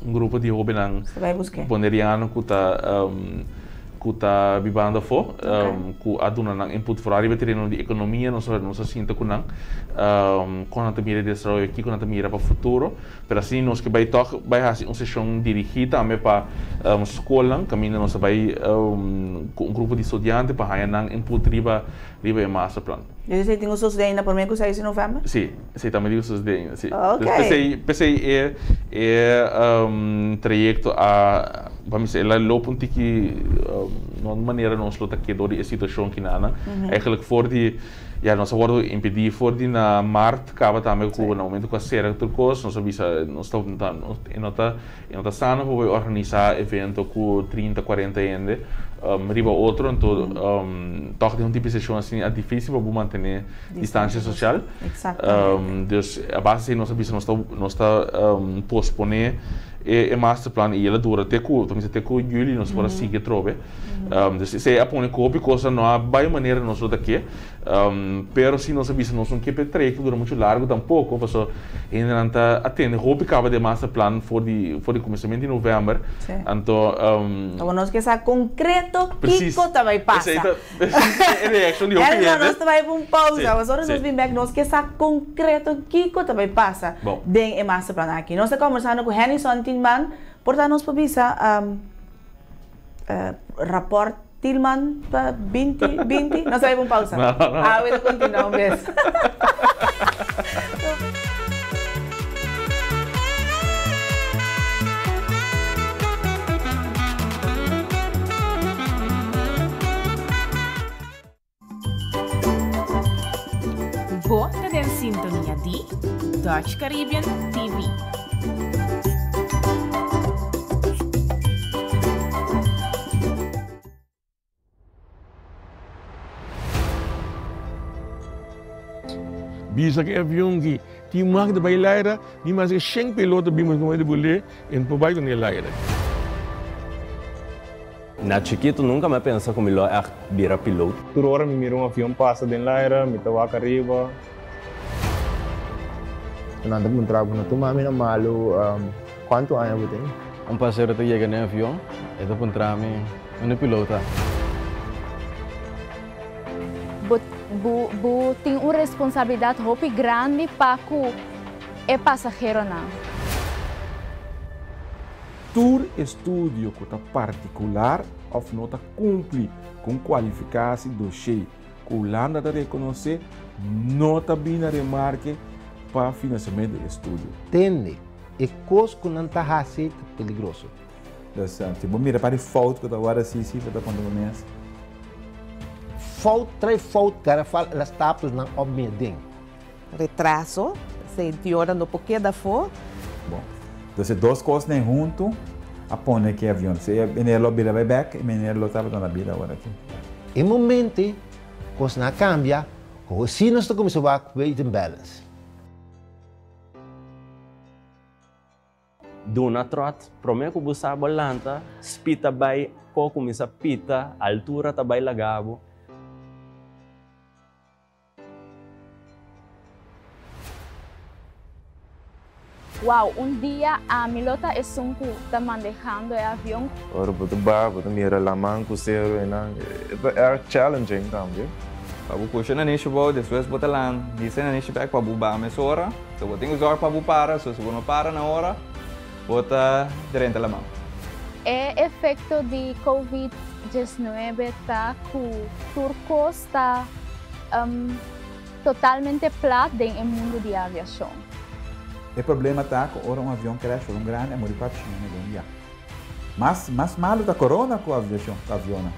Un grupo di hóbennan Sa bai busk'é. boneriano ku ta. ku ta bibando afó, ku a duna nan input foral riba e tereno di ekonomia, nos a nos a sinta ku nan kon nan ta mira e desaroyo, kiko nan ta mira pa futuro. Pero asina nos ke bai tòg bai hasi un seshon dirigí tambe pa skolnan kaminda nos a bai ku un grupo di studiante pa haña nan input riba riba e masterplan. Yo esei tin ku sosodé ainda promé ku seis di novèmber? Sí, esei tambe tin ku sosodé ainda, sí. Ok. P'esei, p'esei e e trayekto a, pa mi sa, el a loop un tiki no manera nos lo ta ke dor di e situashon kinanan. Eigenlijk for di, ya nos a wòrdu impedí for di na mart kaba tambe ku na momento ku a sera tur kos nos a bisa nos ta e no ta E no ta sano pa bo organisá evento ku trinta, kuarenta hende riba otro, anto tòg den un tipo di seshon asina a difísil pa bo mantené distansia sosial. Dus a base di esei nos a bisa nos ta nos ta posponé e masterplan i el a dura te ku ta bisa te ku yüli nos por a sigui atrobe. Dus esei a pone ku hopi kos no a bai manera nos lo ta ke. Pero si nos a bisa nos no ke pa e trayecto dura mucho largo tampoco, paso hendenan ta atende hopi caba den master plan for di for di cuminsamiento di november, anto. Awor nos ke sa concreto kico ta bay pasa. Esey ta e reaccion di hopi hende. Elmer, nos ta bay pa un pausa, pasobra nos bin bek nos ke sa concreto kico ta bay pasa den e master plan aki. Nos ta conversando cu Hennyson Tilman, por ta nos por bisa rapport Tilman pa binti binti? Nos a bai pa un pausa. Awe ta continua un bes. Bo ta den sintonia di Dutch Caribbean TV. Bisa ku e avion ki tin mag di bai laira, ni maske shen piloto bin mas di bul'é, e no por bai ku n'e laira. Na chikitu nunka mi a pensa ku mi lo ègt bira piloot. Tur ora mi mira un avion pasa den laira, mi ta wak ariba. Nan ta puntra bo, no tuma mi na malu, kuantu aña bo tin? Un pasero ta yega den avion, e ta puntra mi, Unda e piloot ta? Bo bo bo tin un responsabilidat hopi grandi pa ku e pasaheronan. Tur estudio ku ta partikular òf no ta kumpli ku un kualifikasi doshé ku Hulanda ta rekonosé no ta bini na remarke pa finansiamentu di estudio. Tende, e kos ku nan ta hasi ta peligroso. Dus si bo mira pa di fout ku ta wòrdu hasi si bo ta konta bo mes. Fout trae fout garafal el a stapel nan op mi den. Retraso, senti ora no por keda afó. Bon, dus e dos kosnan huntu a pone ku e avion. Si e meneer lo bira bai bèk, e meneer lo tabata na bida awor aki. E momento ei, kosnan a kambia, ku asina nos ta kuminsá wak weight and balance. Duna tròt, promé ku bo sa bo lanta, spit ta bai, ko kuminsá pita, altura ta bai laga bo. Wow, un dia ami lo ta esun ku ta mandehando e avion. Ora bo ta baha bo ta mira laman ku seru einan, e ta erg challenging tambe. Pa bo pusha nanishi bou, despues bo ta lan hisa e nanishi bek pa bo baha mesora. So bo tin ku zorg pa bo para, so si bo no para na ora, bo ta drenta laman. E efekto di Covid 19 ta ku tur kos ta totalmente plat den e mundu di aviashon. E problema ta ku ora un avion crash for un grandi a muri 400 hende den un dia. Mas mas malu ta corona ku aviashon ku avionnan.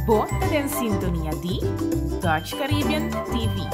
Bo ta den sintonia di Dutch Caribbean TV.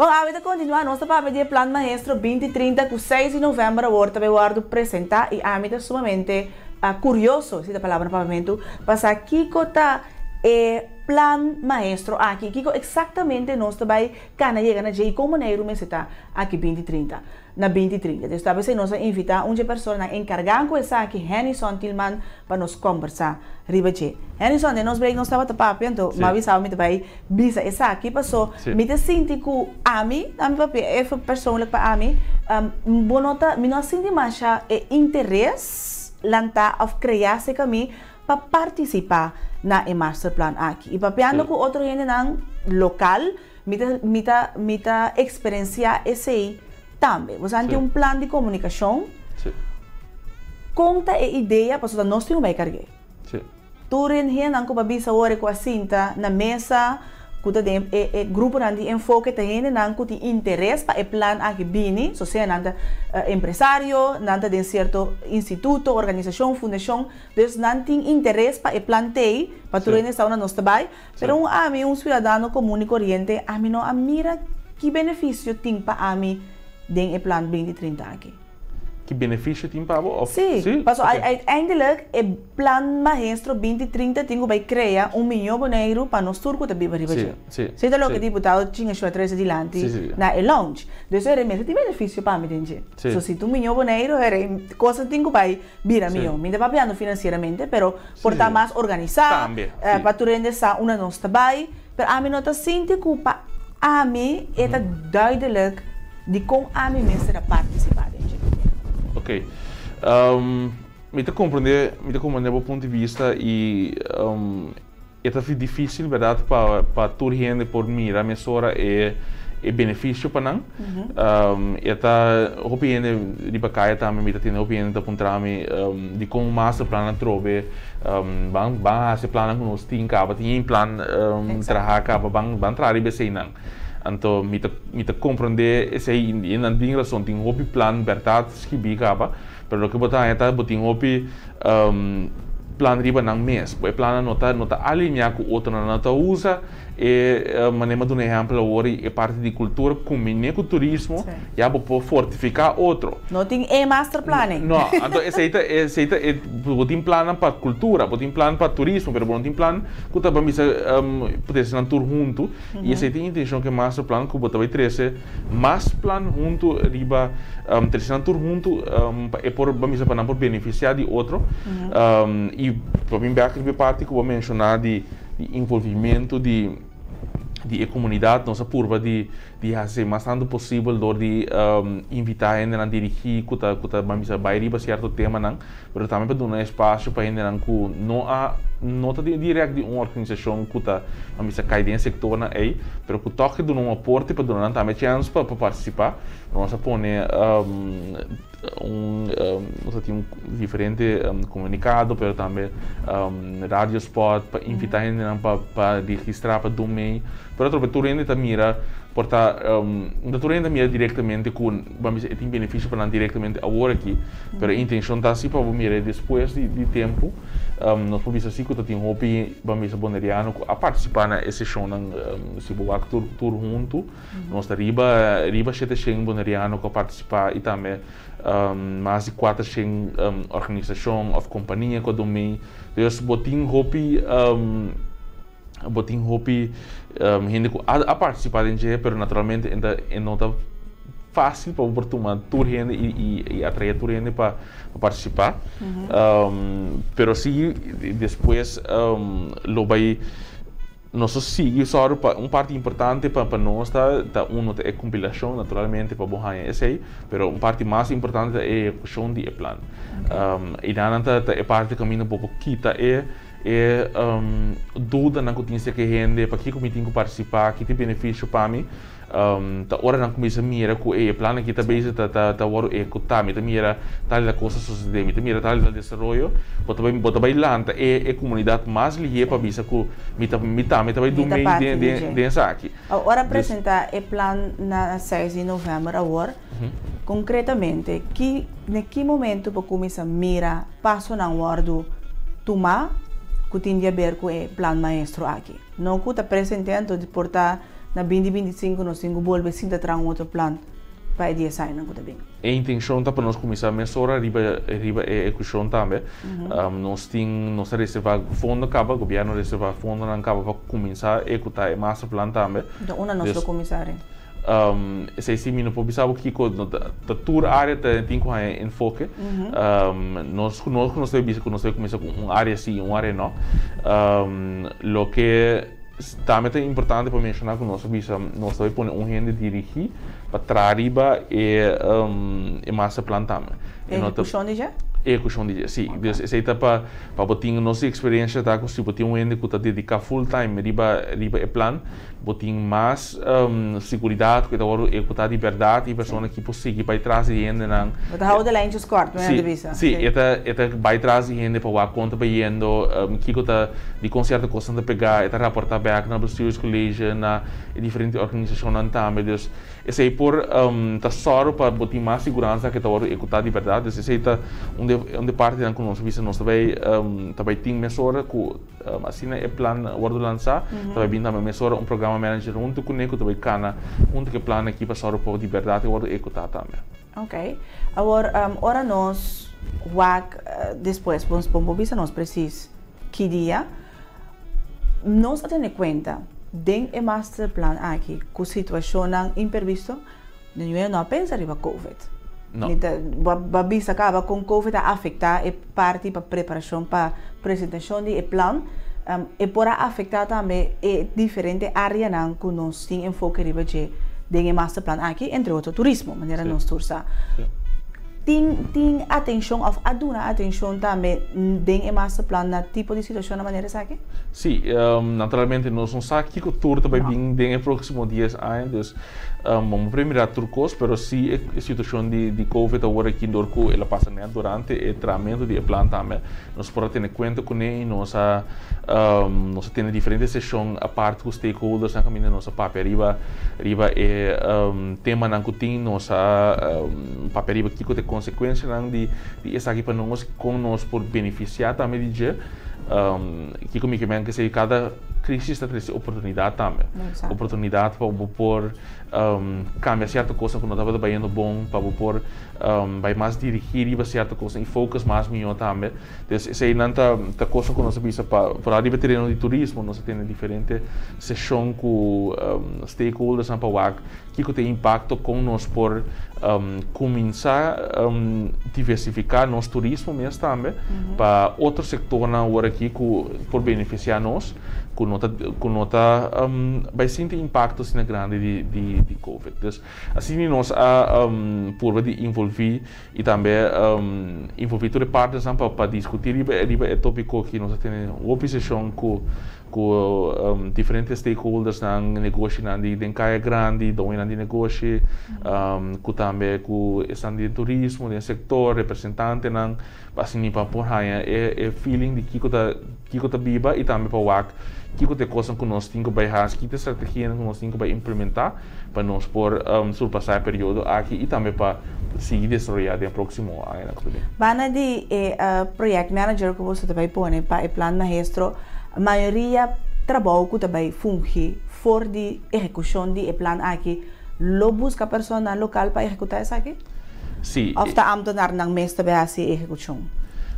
Bon, awe ta kontinuá, nos ta papia di e Plan Maestro 2030 ku 6 di novèmber awor ta bai wòrdu presentá i ami ta sumamente kurioso, si ta palabra na papiamentu, pa sa kiko ta e Plan Maestro aki i kiko eksaktamente nos ta bai kana yega na dje i kon Boneiru mester ta aki 2030. Na 2030. Des ta p'esei nos a invitá un dje personanan enkargá ku esaki, Hennyson Tilman, pa nos kòmbersá riba dje. Hennyson, den nos break nos tabata papia, anto mi a bisa bo mi ta bai bisa esaki, paso mi ta sinti ku ami, ami papia even persoonlijk pa ami, bo no ta, mi no a sinti masha e interes lantá òf kreá serka mi pa partisipá na e masterplan aki. I papiando ku otro hendenan lokal, Mi ta mi ta mi ta eksperensiá esei tambe. Bo sa tin un plan di komunikashon. Kon ta e idea pasobra nos tin ku bai karg'é. Tur e hendenan ku bo a bisa awor ku a sinta na mesa ku ta den e e gruponan di enfoke ta hendenan ku tin interes pa e plan aki bini, so sea nan ta empresario, nan ta den sierto instituto, organisashon, fundashon, dus nan tin interes pa e plan t'ei pa tur hende sa unda nos ta bai. Pero un ami, un siudadano komun i koriente, ami no a mira ki benefisio tin pa ami den e plan 2030 aki. Ki benefisio tin pa bo of? Sí, pasobra uiteindelijk e plan maestro 2030 tin ku bai krea un miñó Boneiru pa nos tur ku ta biba riba dje. Esei ta loke diputado Tjin Ashoa trese dilanti na e launch. Dus e mester tin benefisio pa mi den dje. So si ta un miñó Boneiru, kosnan tin ku bai bira miñó. Mi ta papiando finansieramente, pero Por ta mas organisá, pa tur hende sa unda nos ta bai. Pero ami no ta sinti ku pa ami e ta duidelijk dikon ami mester a partisipá den dje. Ok. Mi ta komprendé, mi ta komprendé bo punto di bista i e ta difísil bèrdat pa pa tur hende por mira mesora e e benefisio pa nan. E ta hopi hende riba kaya tambe mi ta tende hopi hende ta puntra mi dikon masterplan atrobe ban ban hasi plannan ku nos tin kaba tin un plan traha kaba ban ban traha riba eseinan. Anto mi ta mi ta komprende esei i nan tin rason tin hopi plan bèrdat skibí kaba pero loke bo ta haña ta bo tin hopi plan riba nan mes bo e plannan no ta no ta alineá ku otronan nan ta usa. E manera mi a duna ehèmpel awor e parti di kultura kombiné ku turismo ya bo por fortifiká otro. No tin e masterplan ei. No, anto esei ta esei ta e bo tin plannan pa kultura, bo tin plan pa turismo, pero bo no tin plan ku ta ban bisa trese nan tur huntu i esei ta e intenshon ku e masterplan ku bo ta bai trese mas plan huntu riba trese nan tur huntu pa e por ban bisa pa nan por benefisiá di otro i pa bin bèk riba e parti ku bo a menshoná di. di involvimentu di di e komunidat. Nos a purba di di hasi mas tantu posibel dor di invitá hendenan dirigí ku ta ku ta ban bisa bai riba sierto temanan, pero tambe pa duna espasio pa hendenan ku no a no ta dirèkt di un organisashon ku ta ban bisa kai den e sektornan ei, pero ku tòg ke duna un aporte pa duna nan tambe chèns pa pa partisipá. Nos a pone. Un nos a tin un diferente komunikado pero tambe radio spot pa invitá hendenan pa pa registrá pa dun mei pero atrobe tur hende ta mira por ta no tur hende ta mira direktamente ku ban bisa e tin benefisio pa nan direktamente awor aki pero e intenshon ta si pa bo mira despues di di tempu nos por bisa si ku ta tin hopi ban bisa boneriano ku a partisipá na e seshonnan si bo wak tur tur huntu. Nos ta riba riba 700 boneriano ku a partisipá i tambe mas di 400 organisashon òf kompania ku a dun mei. Dus bo tin hopi bo tin hopi hende ku a partisipá den dje pero naturalmente e ta e no ta fásil pa bo por tuma tur hende i atraé tur hende pa partisipá. Pero si despues lo bai. Nos ta sigui sòru pa un parti importante pa pa nos ta ta uno ta e kompilashon naturalmente pa bo haña esei, pero un parti mas importante ta e ehekushon di e plan. I nan ta ta e parti kaminda bo por kita e e dudanan ku tin serka e hende, pakiko mi tin ku partisipá, ki ta e benefisio pa mi. Ta ora nan kuminsá mira ku e plan aki ta bezig ta ta ta wòrdu ehekutá, mi ta mira tal i tal kos ta sosodé, mi ta mira tal i tal desaroyo, bo ta bai bo ta bai lanta e e komunidat mas lihé pa bisa ku mi ta mi tambe ta bai dun mei den den den esaki. Ora presentá e plan na seis di novèmber awor, konkretamente ki na ki momento bo kuminsá mira pasonan wòrdu tumá ku tin di aber ku e plan maestro aki? No ku ta presente anto di por ta. na 2025 nos tin ku bolbe sinta traha un otro plan pa e 10 añanan ku ta bin? E intenshon ta pa nos kuminsá mesora riba riba e ehekushon tambe. Nos tin nos a reservá fondo kaba, gobièrnu a reservá fondonan kaba pa kuminsá ehekutá e masterplan tambe. Enton unda nos lo kuminsá rin? Esei si mi no por bisa bo kiko, no ta ta tur área ta tin ku haña enfoke. Nos nos ku nos ta bisa ku nos ta kuminsá ku un área si i un área no. Loke tambe ta importante pa menshoná ku nos a bisa nos ta bai pone un hende dirigí pa traha riba e e masterplan tambe. Ehekushon di dje? Ehekushon di dje, si. Dus esei ta pa pa bo tin nos eksperensia ta ku si bo tin un hende ku ta dediká full time riba riba e plan, Bo tin mas siguridat ku e ta wòrdu ehekutá di bèrdat i persona ki por sigui bai tras di hendenan. Bo ta hou de lijntjes kort, mi ta bisa. Si, e ta e ta bai tras di hende pa wak kon ta bayendo, kiko ta, dikon sierto kosnan ta pegá, e ta raportá bèk na bestuurscollege, na e diferente organisashonnan tambe. Dus esei por ta sòru pa bo tin mas siguransa ku e ta wòrdu ehekutá di bèrdat. Dus esei ta un di un di partinan ku nos a bisa nos ta bai ta bai tin mesora ku. Asina e plan wòrdu lansá, ta bai bin tambe mesora un programa manager huntu kuné ku ta bai kana huntu ku e plan aki pa sòru pa di bèrdat e wòrdu ehekutá tambe. Ok. Awor, ora nos wak despues, bo por bisa nos presis ki dia, nos a tene kuenta den e masterplan aki ku situashonnan impervisto? Ninguno no a pensa riba Covid. No. Mi ta, bo a bisa caba con Covid a afecta e parti pa preparacion pa presentacion di e plan. E por a afecta tambe e diferente areanan cu nos tin enfoke riba dje den e masterplan aki, entre otro turismo, manera nos tur sa. Tin tin atencion of a duna atencion tambe den e masterplan na tipo di situacionnan manera esaki? Sí, naturalmente nos no sa kico tur ta bay bin den e proximo dies aña, dus bo no por mira tur cos, pero sí e situacion di covid awor aki dor cu el a pasa net durante e trahamento di e plan tambe, nos por a tene cuenta cune y nos a nos a tene diferente sesion apart cu stakeholders nan caminda nos a papia riba riba e temanan cu tin, nos a papia riba kico ta e consecuencianan di esaki pa nos, con nos por beneficia tambe di dje. Kiko mi ke men ke kada krisis ta trese oportunidat tambe. Oportunidat pa bo por kambia sierto kosnan ku no tabata bayendo bon, pa bo por bai mas dirigí riba sierto kosnan i focus mas mihó tambe. Des eseinan ta ta kosnan ku nos a bisa pa foral riba e tereno di turismo nos a tene diferente seshon ku stakeholdersnan pa wak Kiko ta e impakto kon nos por kuminsá diversifiká nos turismo mes tambe pa otro sektornan awor aki ku por benefisiá nos ku no ta ku no ta bai sinti impakto asina grandi di di di covid. Dus asina nos a purba di involví i tambe involví tur e partnersnan pa pa diskutí riba riba e topiko aki. Nos a tene hopi seshon ku Ku diferente stakeholdersnan, negoshinan di den Kaya Grandi, doñonan di negoshi, ku tambe ku esnan den turismo, den sektor, representantenan, pa asina pa por haña e feeling di kiko ta kiko ta biba i tambe pa wak kiko ta e kosnan ku nos tin ku bai hasi, kiko ta e strategianan ku nos tin ku bai implementá pa nos por surpasá e periodo aki i tambe pa sigui desaroyá den e próksimo añanan ku ta bin. Banda di e project manager ku boso ta bai pone pa e plan maestro, Mayoria trabou ku ta bai fungi for di ehekushon di e plan aki lo buska personanan lokal pa ehekutá esaki? Sí. Òf ta ámtenarnan mes ta bai hasi e ehekushon?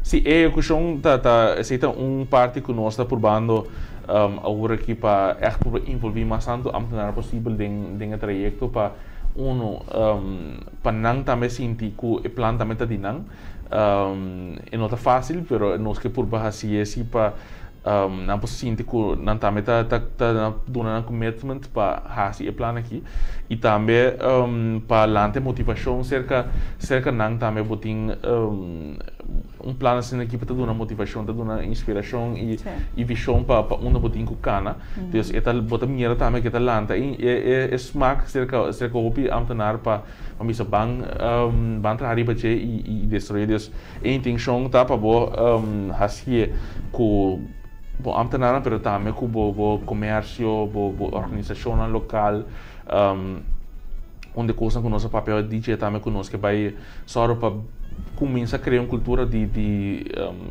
Sí, e ehekushon ta ta esei ta un parti ku nos ta purbando awor aki pa ègt purba involví mas tantu ámtenar posibel den den e trayekto pa unu pa nan tambe sinti ku e plan tambe ta di nan. E no ta fácil, pero nos ke purba hasi esi pa nan por sinti ku nan tambe ta ta ta duna nan commitment pa hasi e plan aki. I tambe pa lanta e motivashon serka serka nan tambe bo tin un plan asina aki pa ta duna motivashon, ta duna inspirashon i i vishon pa pa unda bo tin ku kana. Dus e ta bo ta mira tambe ke ta lanta e e smak serka serka hopi ambtenaar pa Pa bisa ban ban traha riba dje i destruye. Dus e intenshon ta pa bo hasié ku bo ámtenarnan pero tambe ku bo bo komersio, bo bo organisashonnan lokal. Un di e kosnan ku nos a papia di dje tambe ku nos ke bai sòru pa kuminsá krea un kultura di di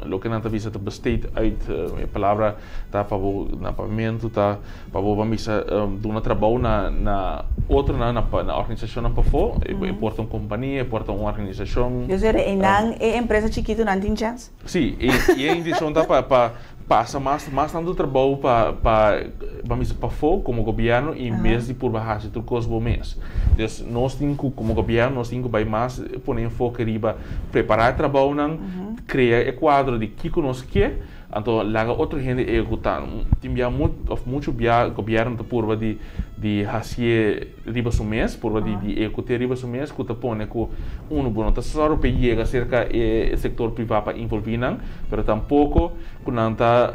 loke nan ta bisa ta besteed uit, e palabra ta pa bo na papiamentu ta pa bo ban bisa duna trabou na na otronan na na organisashonnan pafó, e por ta un kompania, e por ta un organisashon. Yo sera einan e empresa chikitunan tin chèns? Sí, e e intenshon ta pa pa pasa mas mas tantu trabou pa pa ban bisa pafó komo gobièrnu i en bes di purba hasi tur kos bo mes. Dus nos tin ku komo gobièrnu nos tin ku bai mas pone enfoke riba prepará e trabounan, krea e kuadro di kiko nos ke, anto laga otro hende ehekutá. Tin bia òf muchu bia gobièrnu ta purba di di hasié riba su mes, purba di di ehekut'é riba su mes ku ta pone ku unu bo no ta sòru pa e yega serka e sektor privá pa involví nan, pero tampoko ku nan ta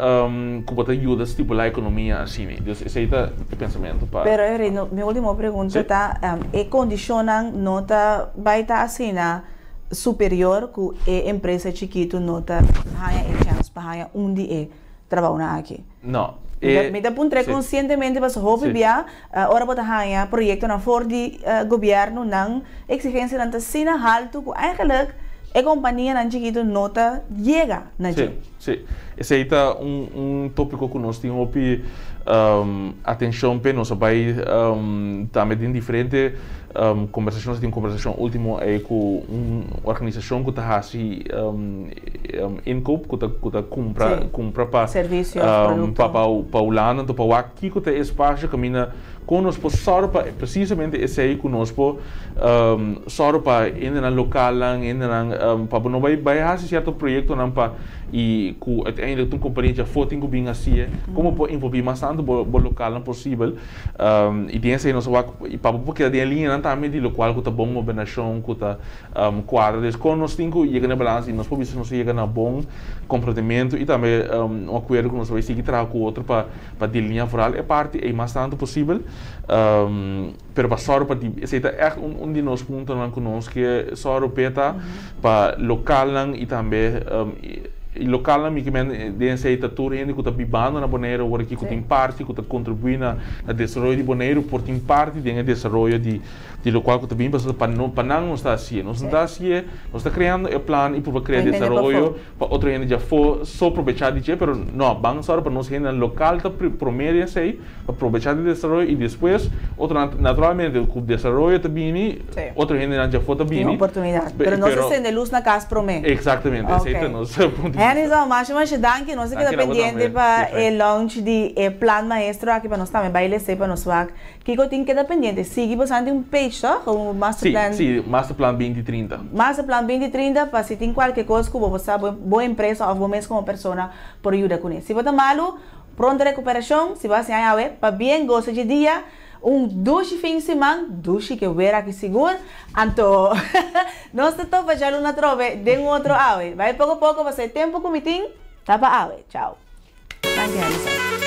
ku bo ta yuda stipulá ekonomia asina. Dus esei ta e pensamentu pa. Pero Henry, mi último pregunta ta, e kondishonnan no ta bai ta asina superior ku e empresa chikitu no ta haña e chèns pa haña un di e trabounan aki? No. Mi ta puntr'é konsientemente pasobra hopi bia ora bo ta haña proyektonan for di gobièrnu nan eksigensianan ta asina haltu ku eigenlik e kompanianan chikitu no ta yega na dje. Sí, sí. Esei ta un tópiko ku nos tin hopi atenshon p'e. Nos a bai tambe den diferente kombersashon. Nos a tin un kombersashon último ei ku un organisashon ku ta hasi inkoop ku ta ku ta kumpra kumpra pa Servisio of produkto. pa pa pa Hulanda anto pa wak kiko ta e espasio kaminda kon nos por sòru pa presisamente esei ku nos por sòru pa hendenan lokalnan hendenan pa bo no bai bai hasi sierto proyektonan pa i ku uiteindelijk ta un kompania djafó tin ku bin hasié kon bo por envolví mas tantu bo bo lokalnan posibel i den esei nos a wak pa bo por keda den e liñanan tambe di lokual ku ta bon gobernashon ku ta Kuadra des kon nos tin ku yega na e balansa i nos por bisa nos a yega na bon komprondementu i tambe un akuerdo ku nos ta bai sigui traha ku otro pa pa deliña vooral e parti ei mas tantu posibel. Pero pa sòru pa di esei ta ègt un un di nos puntonan ku nos ke sòru p'e ta pa lokalnan i tambe i lokalnan mi ke men den esei ta tur hende ku ta bibando na Boneiru awor aki ku tin parti ku ta kontribuí na desaroyo di Boneiru por tin parti den e desaroyo di Di lokual ku ta bin pasobra pa no pa nan nos ta hasié. Nos no ta hasié, nos ta kreando e plan i purba krea desaroyo pa otro hende djafó so probechá di dje, pero no, ban sòru pa nos hendenan lokal ta promé den esei pa probechá di desaroyo i despues otronan, naturalmente ku desaroyo ta bini otro hendenan djafó ta bini. Tin oportunidat, pero nos ta sende lus na kas promé. Eksaktamente, esei ta nos punto di vista. Hennyson, masha masha danki, nos a keda pendiente pa e launch di e plan maestro aki pa nos tambe bai lesa i pa nos wak Kiko tin keda pendiente? Sigui boso tin un page toch? Un masterplan. Sí, sí, masterplan binti trinta. Masterplan binti trinta pa si tin kualke kos ku bo por sa bo empresa òf bo mes komo persona por yuda kuné. Si bo ta malu, pronto rekuperashon, si bo hasi aña awe, pabien, gosa dje dia, un dushi fin siman, dushi ke wer aki sigur, anto nos ta topa djaluna atrobe den un otro awe. Bai poko poko pasobra e tempu ku mi tin ta pa awe. Chao. Danki Alison.